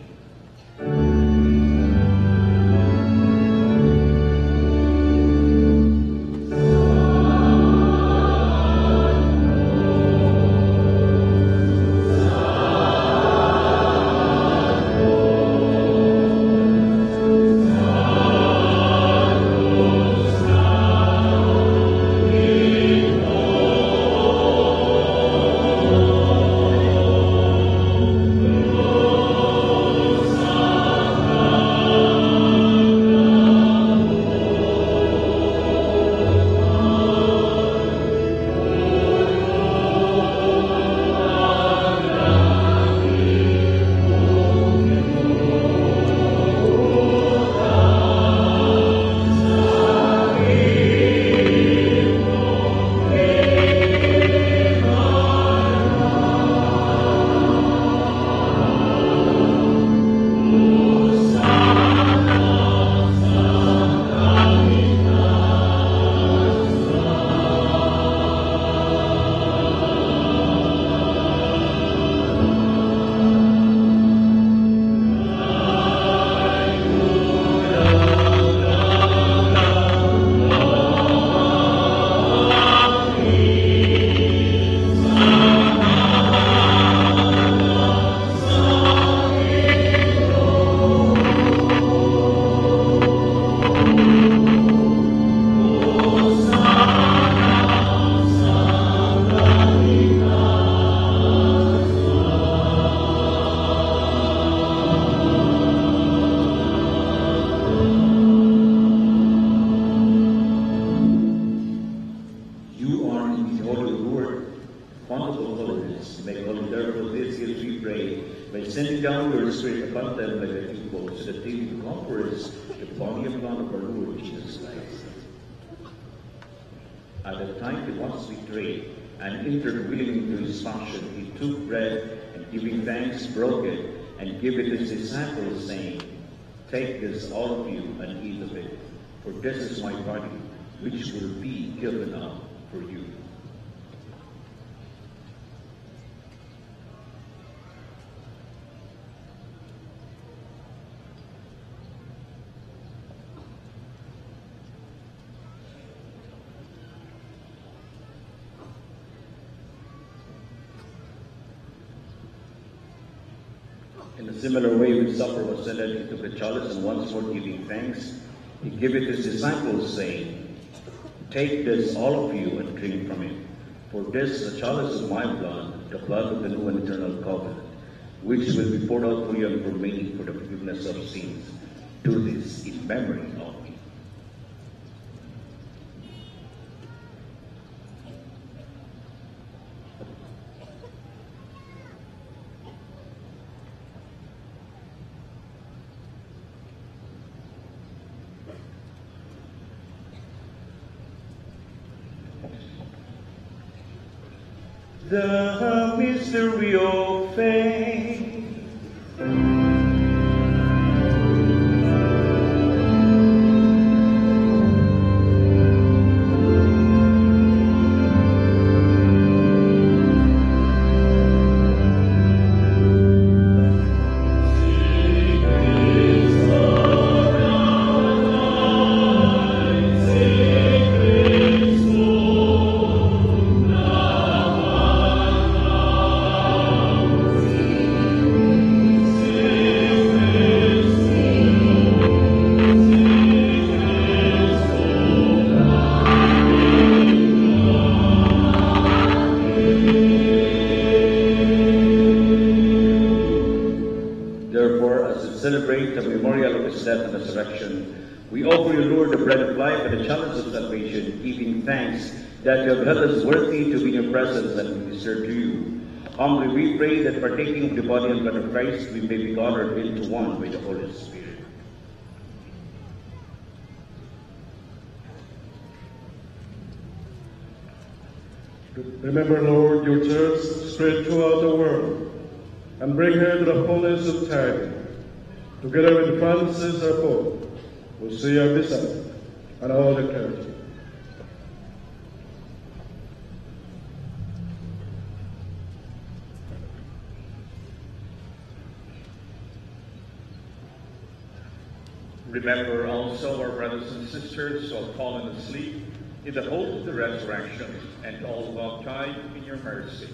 At the time he was betrayed and entered willingly into his passion, he took bread and giving thanks, broke it and gave it to his disciples, saying, "Take this, all of you, and eat of it, for this is my body, which will be given up for you." In a similar way, when supper was ended, he took the chalice, and once more giving thanks, he gave it to his disciples, saying, "Take this, all of you, and drink from it. For this is the chalice of my blood, the blood of the new and eternal covenant, which will be poured out for you and for many for the forgiveness of sins. Do this in memory of me." The mystery of faith. us celebrate the memorial of His death and resurrection, we offer you, Lord, the bread of life and the chalice of salvation, giving thanks that you have held us worthy to be in your presence and minister to you. Humbly we pray that partaking of the body and blood of Christ, we may be gathered into one by the Holy Spirit. Remember, Lord, your church spread throughout the world, and bring her to the fullness of charity, together with Francis our Pope, Jose our Bishop, and all the clergy. Remember also our brothers and sisters who have fallen asleep in the hope of the resurrection, and all who have died in your mercy.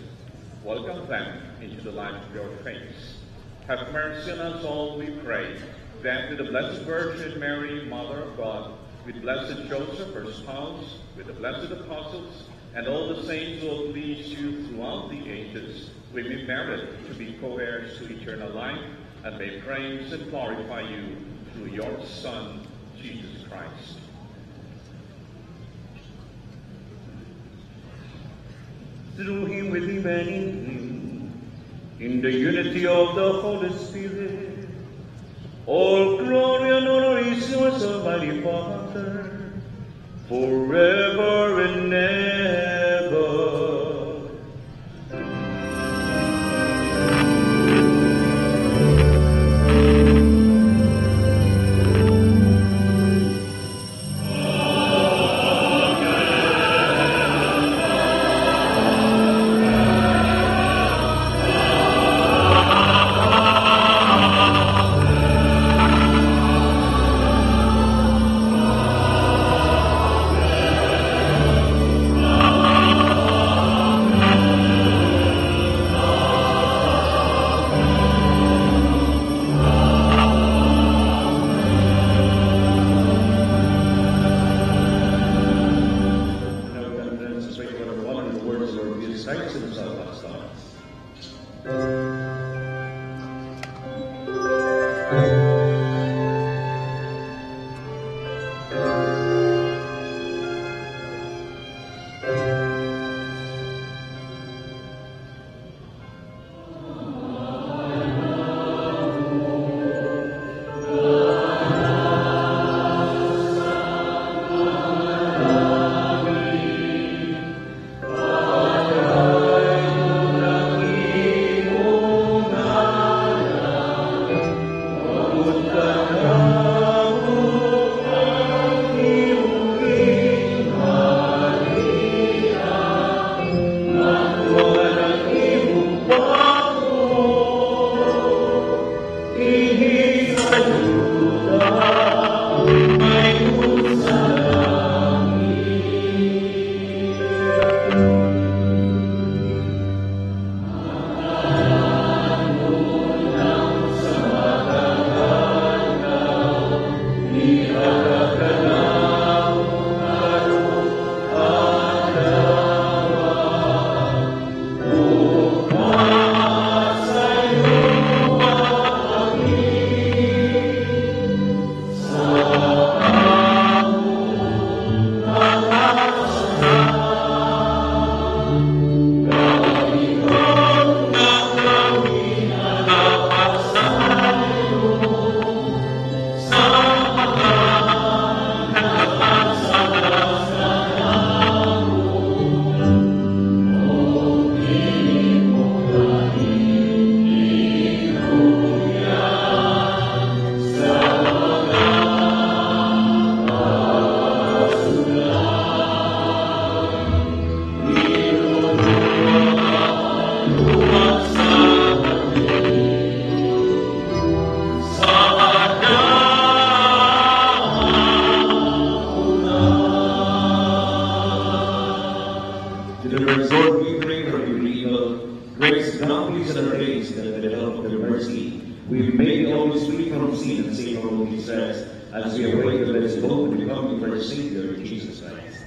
Welcome them into the light of your face. Have mercy on us all, we pray, that with the Blessed Virgin Mary, Mother of God, with Blessed Joseph, her spouse, with the blessed apostles, and all the saints who have pleased you throughout the ages, we may merit to be co-heirs to eternal life, and may praise and glorify you through your Son, Jesus Christ. Through him, with him, and in him, in the unity of the Holy Spirit, all glory and honor is yours, Almighty Father, forever and ever. Now we can let's pray for the one and the words of our Jesus Christ himself as starts. Deliver us, Lord, we pray, from every evil. Grace bounties and our days, that with the help of your mercy, we may be always free from sin and safe from all distress, as we await the blessed hope and the coming of our Savior, Jesus Christ.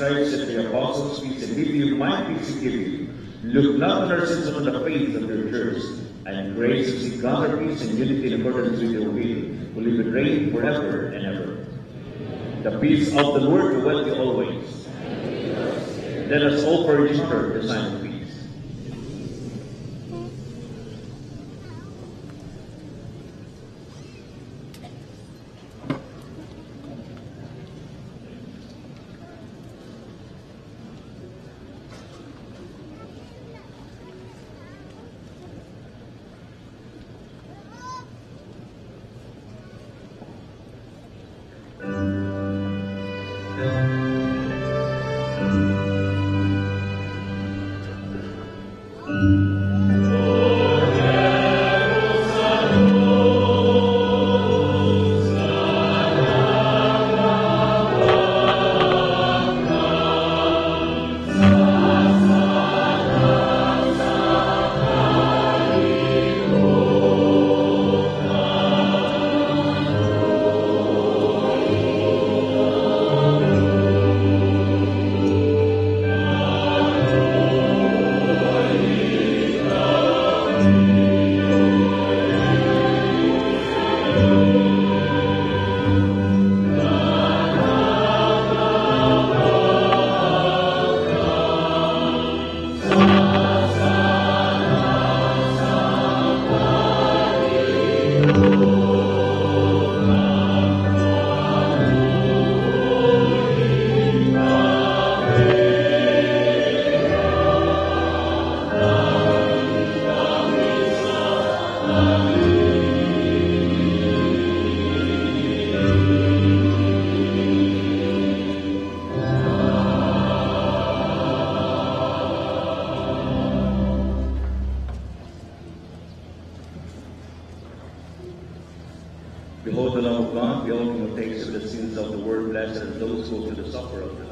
Christ, said to the apostles, "Peace I leave you, my peace I give you. Look not on our sins, but on the faith of your church, and grace to see God our peace and unity in accordance with your will, who live and reign forever and ever." The peace of the Lord be with you always. Let us offer each other the sign of peace. Behold the Lamb of God, behold him who takes away the sins of the world, blessed are those who go to the supper of the Lord.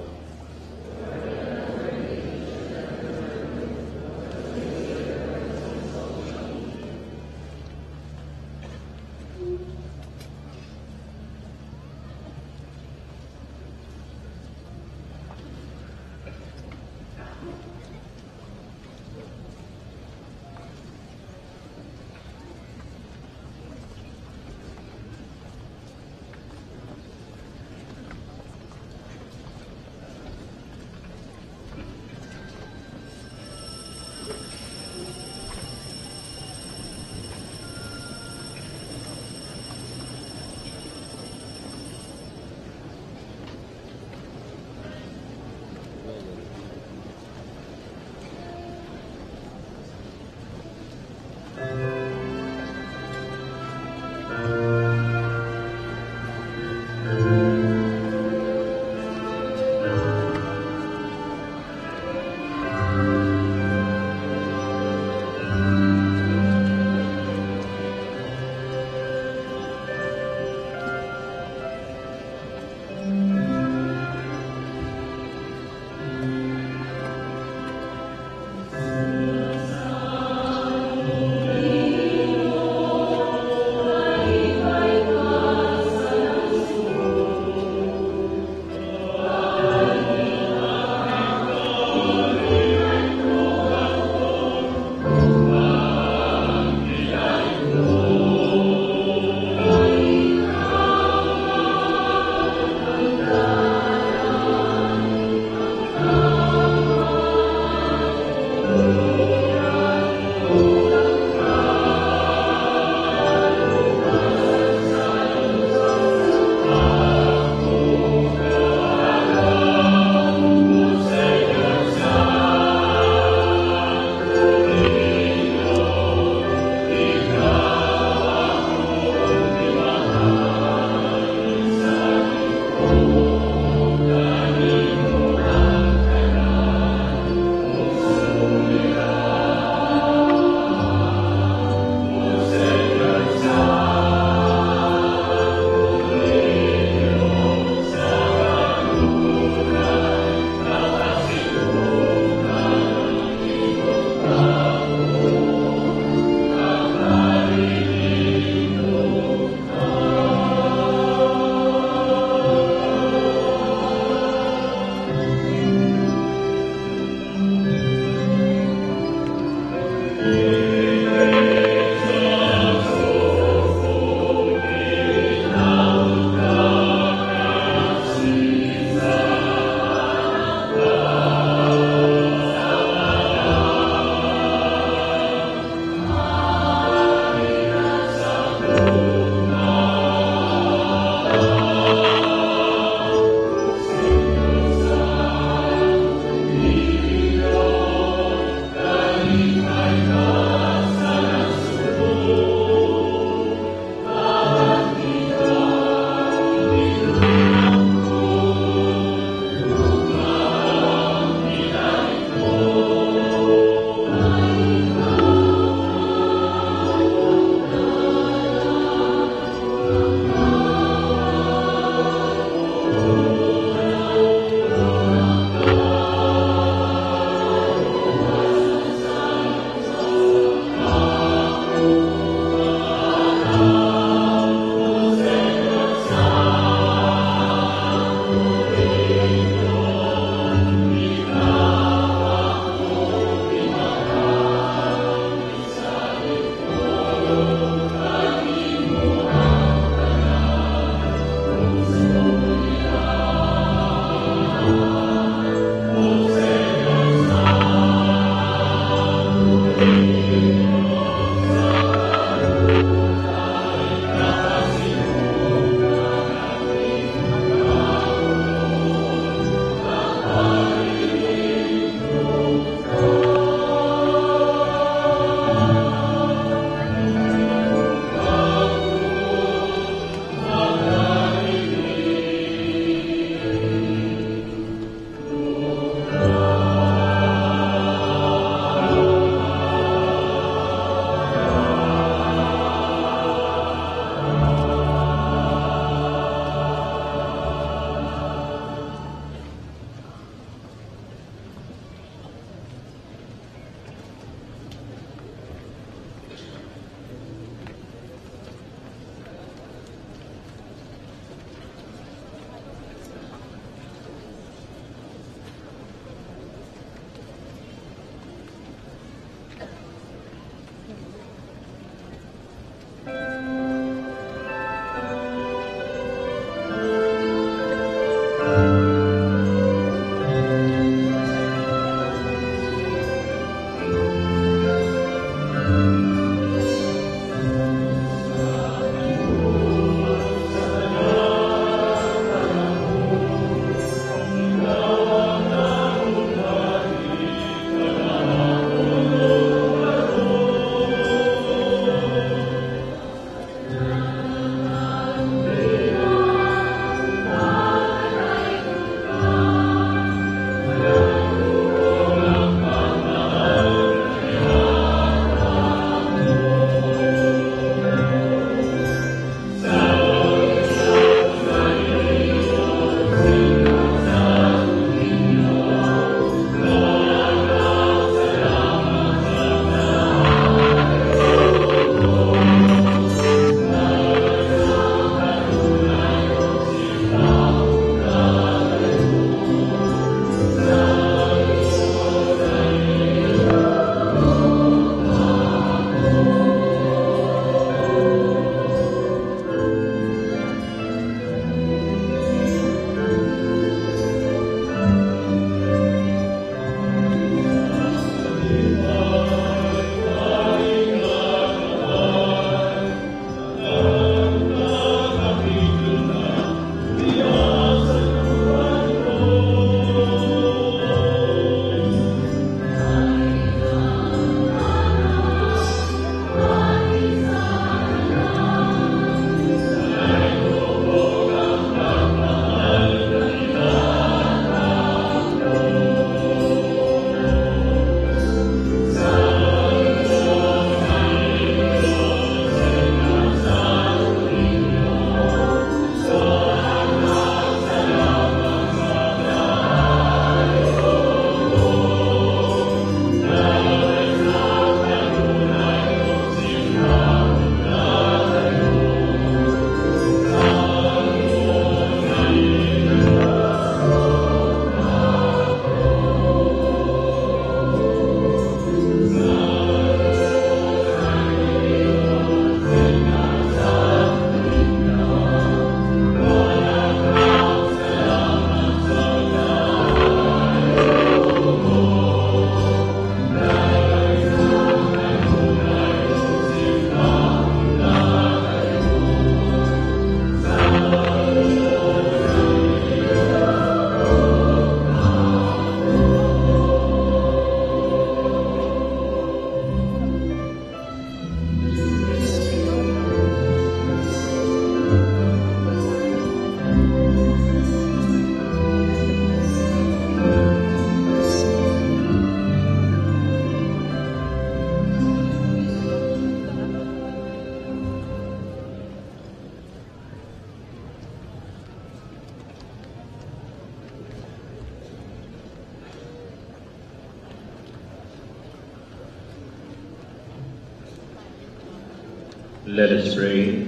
Let us pray.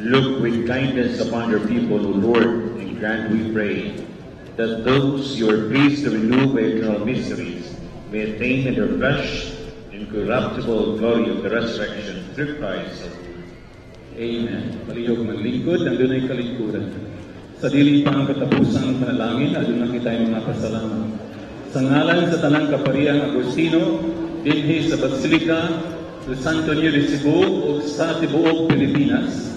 Look with kindness upon your people, O Lord, and grant, we pray, that those you are pleased to renew by eternal mysteries may attain in their flesh incorruptible glory of the resurrection through Christ our Lord. Amen. Palihog maglingkod, ang dunay kalingkuran. Sa dili pa ang katapusang panalangin, aduna kitay mga pasalamat. Sa ngalan sa tanang kapariyang Agustino, dinhi sa Basilica de Santo Niño de Cebu ug sa tibuok Pilipinas,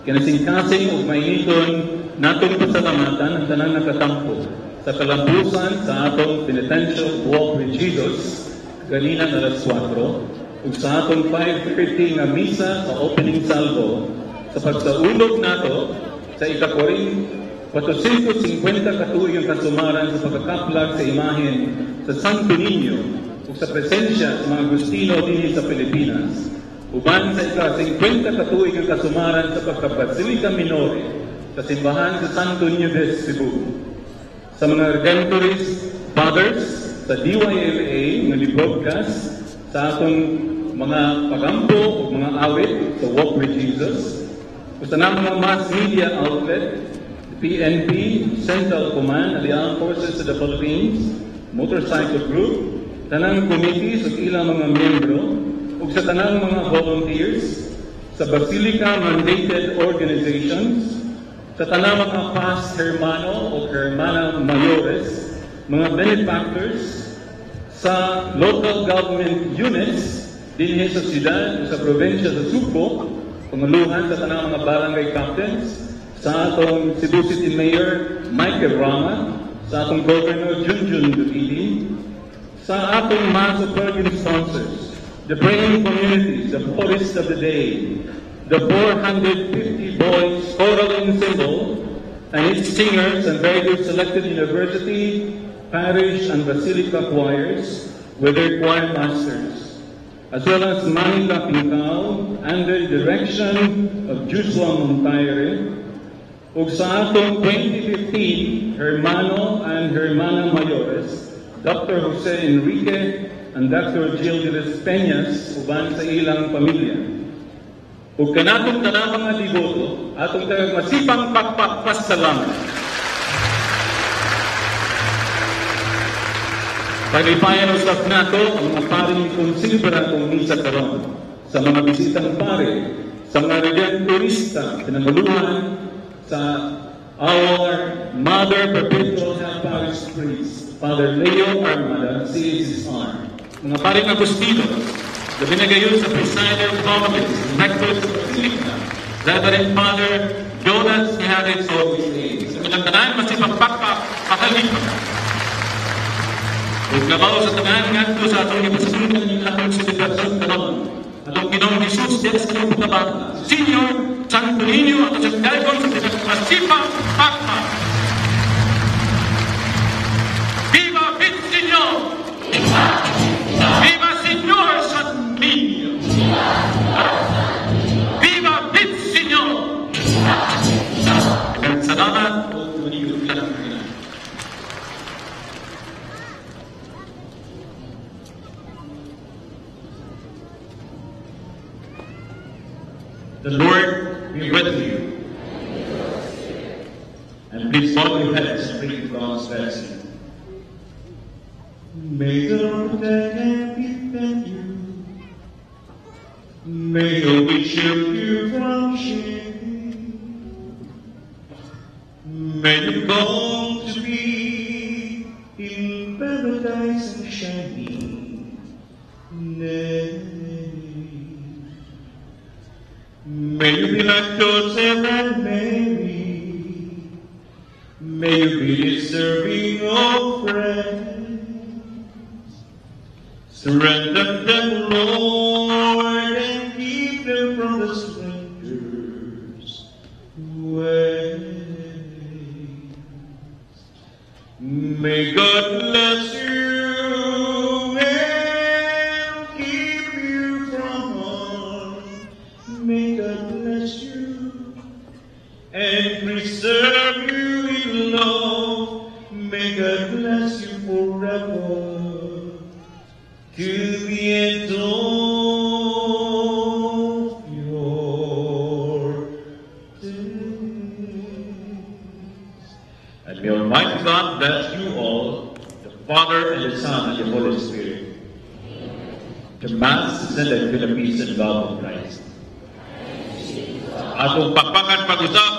kinasingkasing ug mainiton natong pasalamatan ang tanang nakatampo sa kalambusan sa atong Penitential Walk with Jesus ganina alas 4 ug sa atong 5:30 nga misa sa opening salvo sa pagsaulog nato sa ikakuring 450 katuig ang kasumaran sa pagkakaplag sa imahen sa Santo Niño ug sa presensya sa mga Agustino dinhi sa Pilipinas, uban sa ika-50 katuig ang kasumaran sa pagka-Basilica Minore sa simbahan sa Santo Niño de Cebu. Sa mga Redemptorist Fathers sa DYLA nga ni-broadcast sa atong mga pagampo ug mga awit sa Walk with Jesus, ug sa mga mass media outlet, PNP, Central Command of the Armed Forces of the Philippines, Motorcycle Group, tanang committees ug ilang mga miyembro, ug sa tanang mga volunteers, sa Basilica mandated organizations, sa tanang mga past hermano o hermana mayores, mga benefactors, sa local government units dinhi sa siyudad o sa probinsya sa Sugbo, panguluhan sa tanang mga barangay captains, sa atong Cebu City Mayor Michael Rama, sa atong Governor Junjun Dutili, sa atong mass of organ sponsors, the praying communities, the poorest of the day, the 450 boys choral ensemble, and its singers and various selected university, parish, and basilica choirs with their choir masters, as well as Manila Pingkao under the direction of Joshua Montaire, ug sa atong 2015 Hermano and Hermana Mayores, Dr. Jose Enrique and Dr. Jill de las Peñas, uban sa ilang pamilya. Ug kanatong tanang mga deboto, atong tagag masipang pakpak pasalamat. Paglipayan usab nato ang mga paring konsilibra kung misa karon sa mga bisitang pare, sa mga redemptorista, pinanguluhan sa our Mother Perpetual Help Parish Priest, Father Leo Armada, CSSR. Mga paring Agustino, labi na gayon sa presider Thomas, Rector sa Basilica, Reverend Father Jonas Mijares OBA. Sa ilang tanan, masipang pakpak, pakalipa. Ug labaw sa tanan ngadto sa atong ipasasukan ng atong selebrasyon karon. Atong Ginoong Jesus diya sa inyong pagkabata. Senior Santo Niño ato sa dayon sa masipang pakpak. Viva Vinciño! Viva Señor Santo Niño! Viva Vinciño! Salamat o manigod lang. The Lord be with you. And please bow your heads and bring God's blessing. May the Lord protect and defend you. May the witch shield you from shame. May you come to be in paradise and shining name. May you be like Joseph and Mary. May you be deserving of friends. Strengthen them, Lord, and keep them from the strangers' ways. May God bless you and keep you from harm. May God bless you and preserve you in love. May God bless you forever to the end of May Almighty God bless you all, the Father and the Son and the Holy Spirit. The Mass is ended with the peace and love of Christ. Atong pakpakan pag-usab.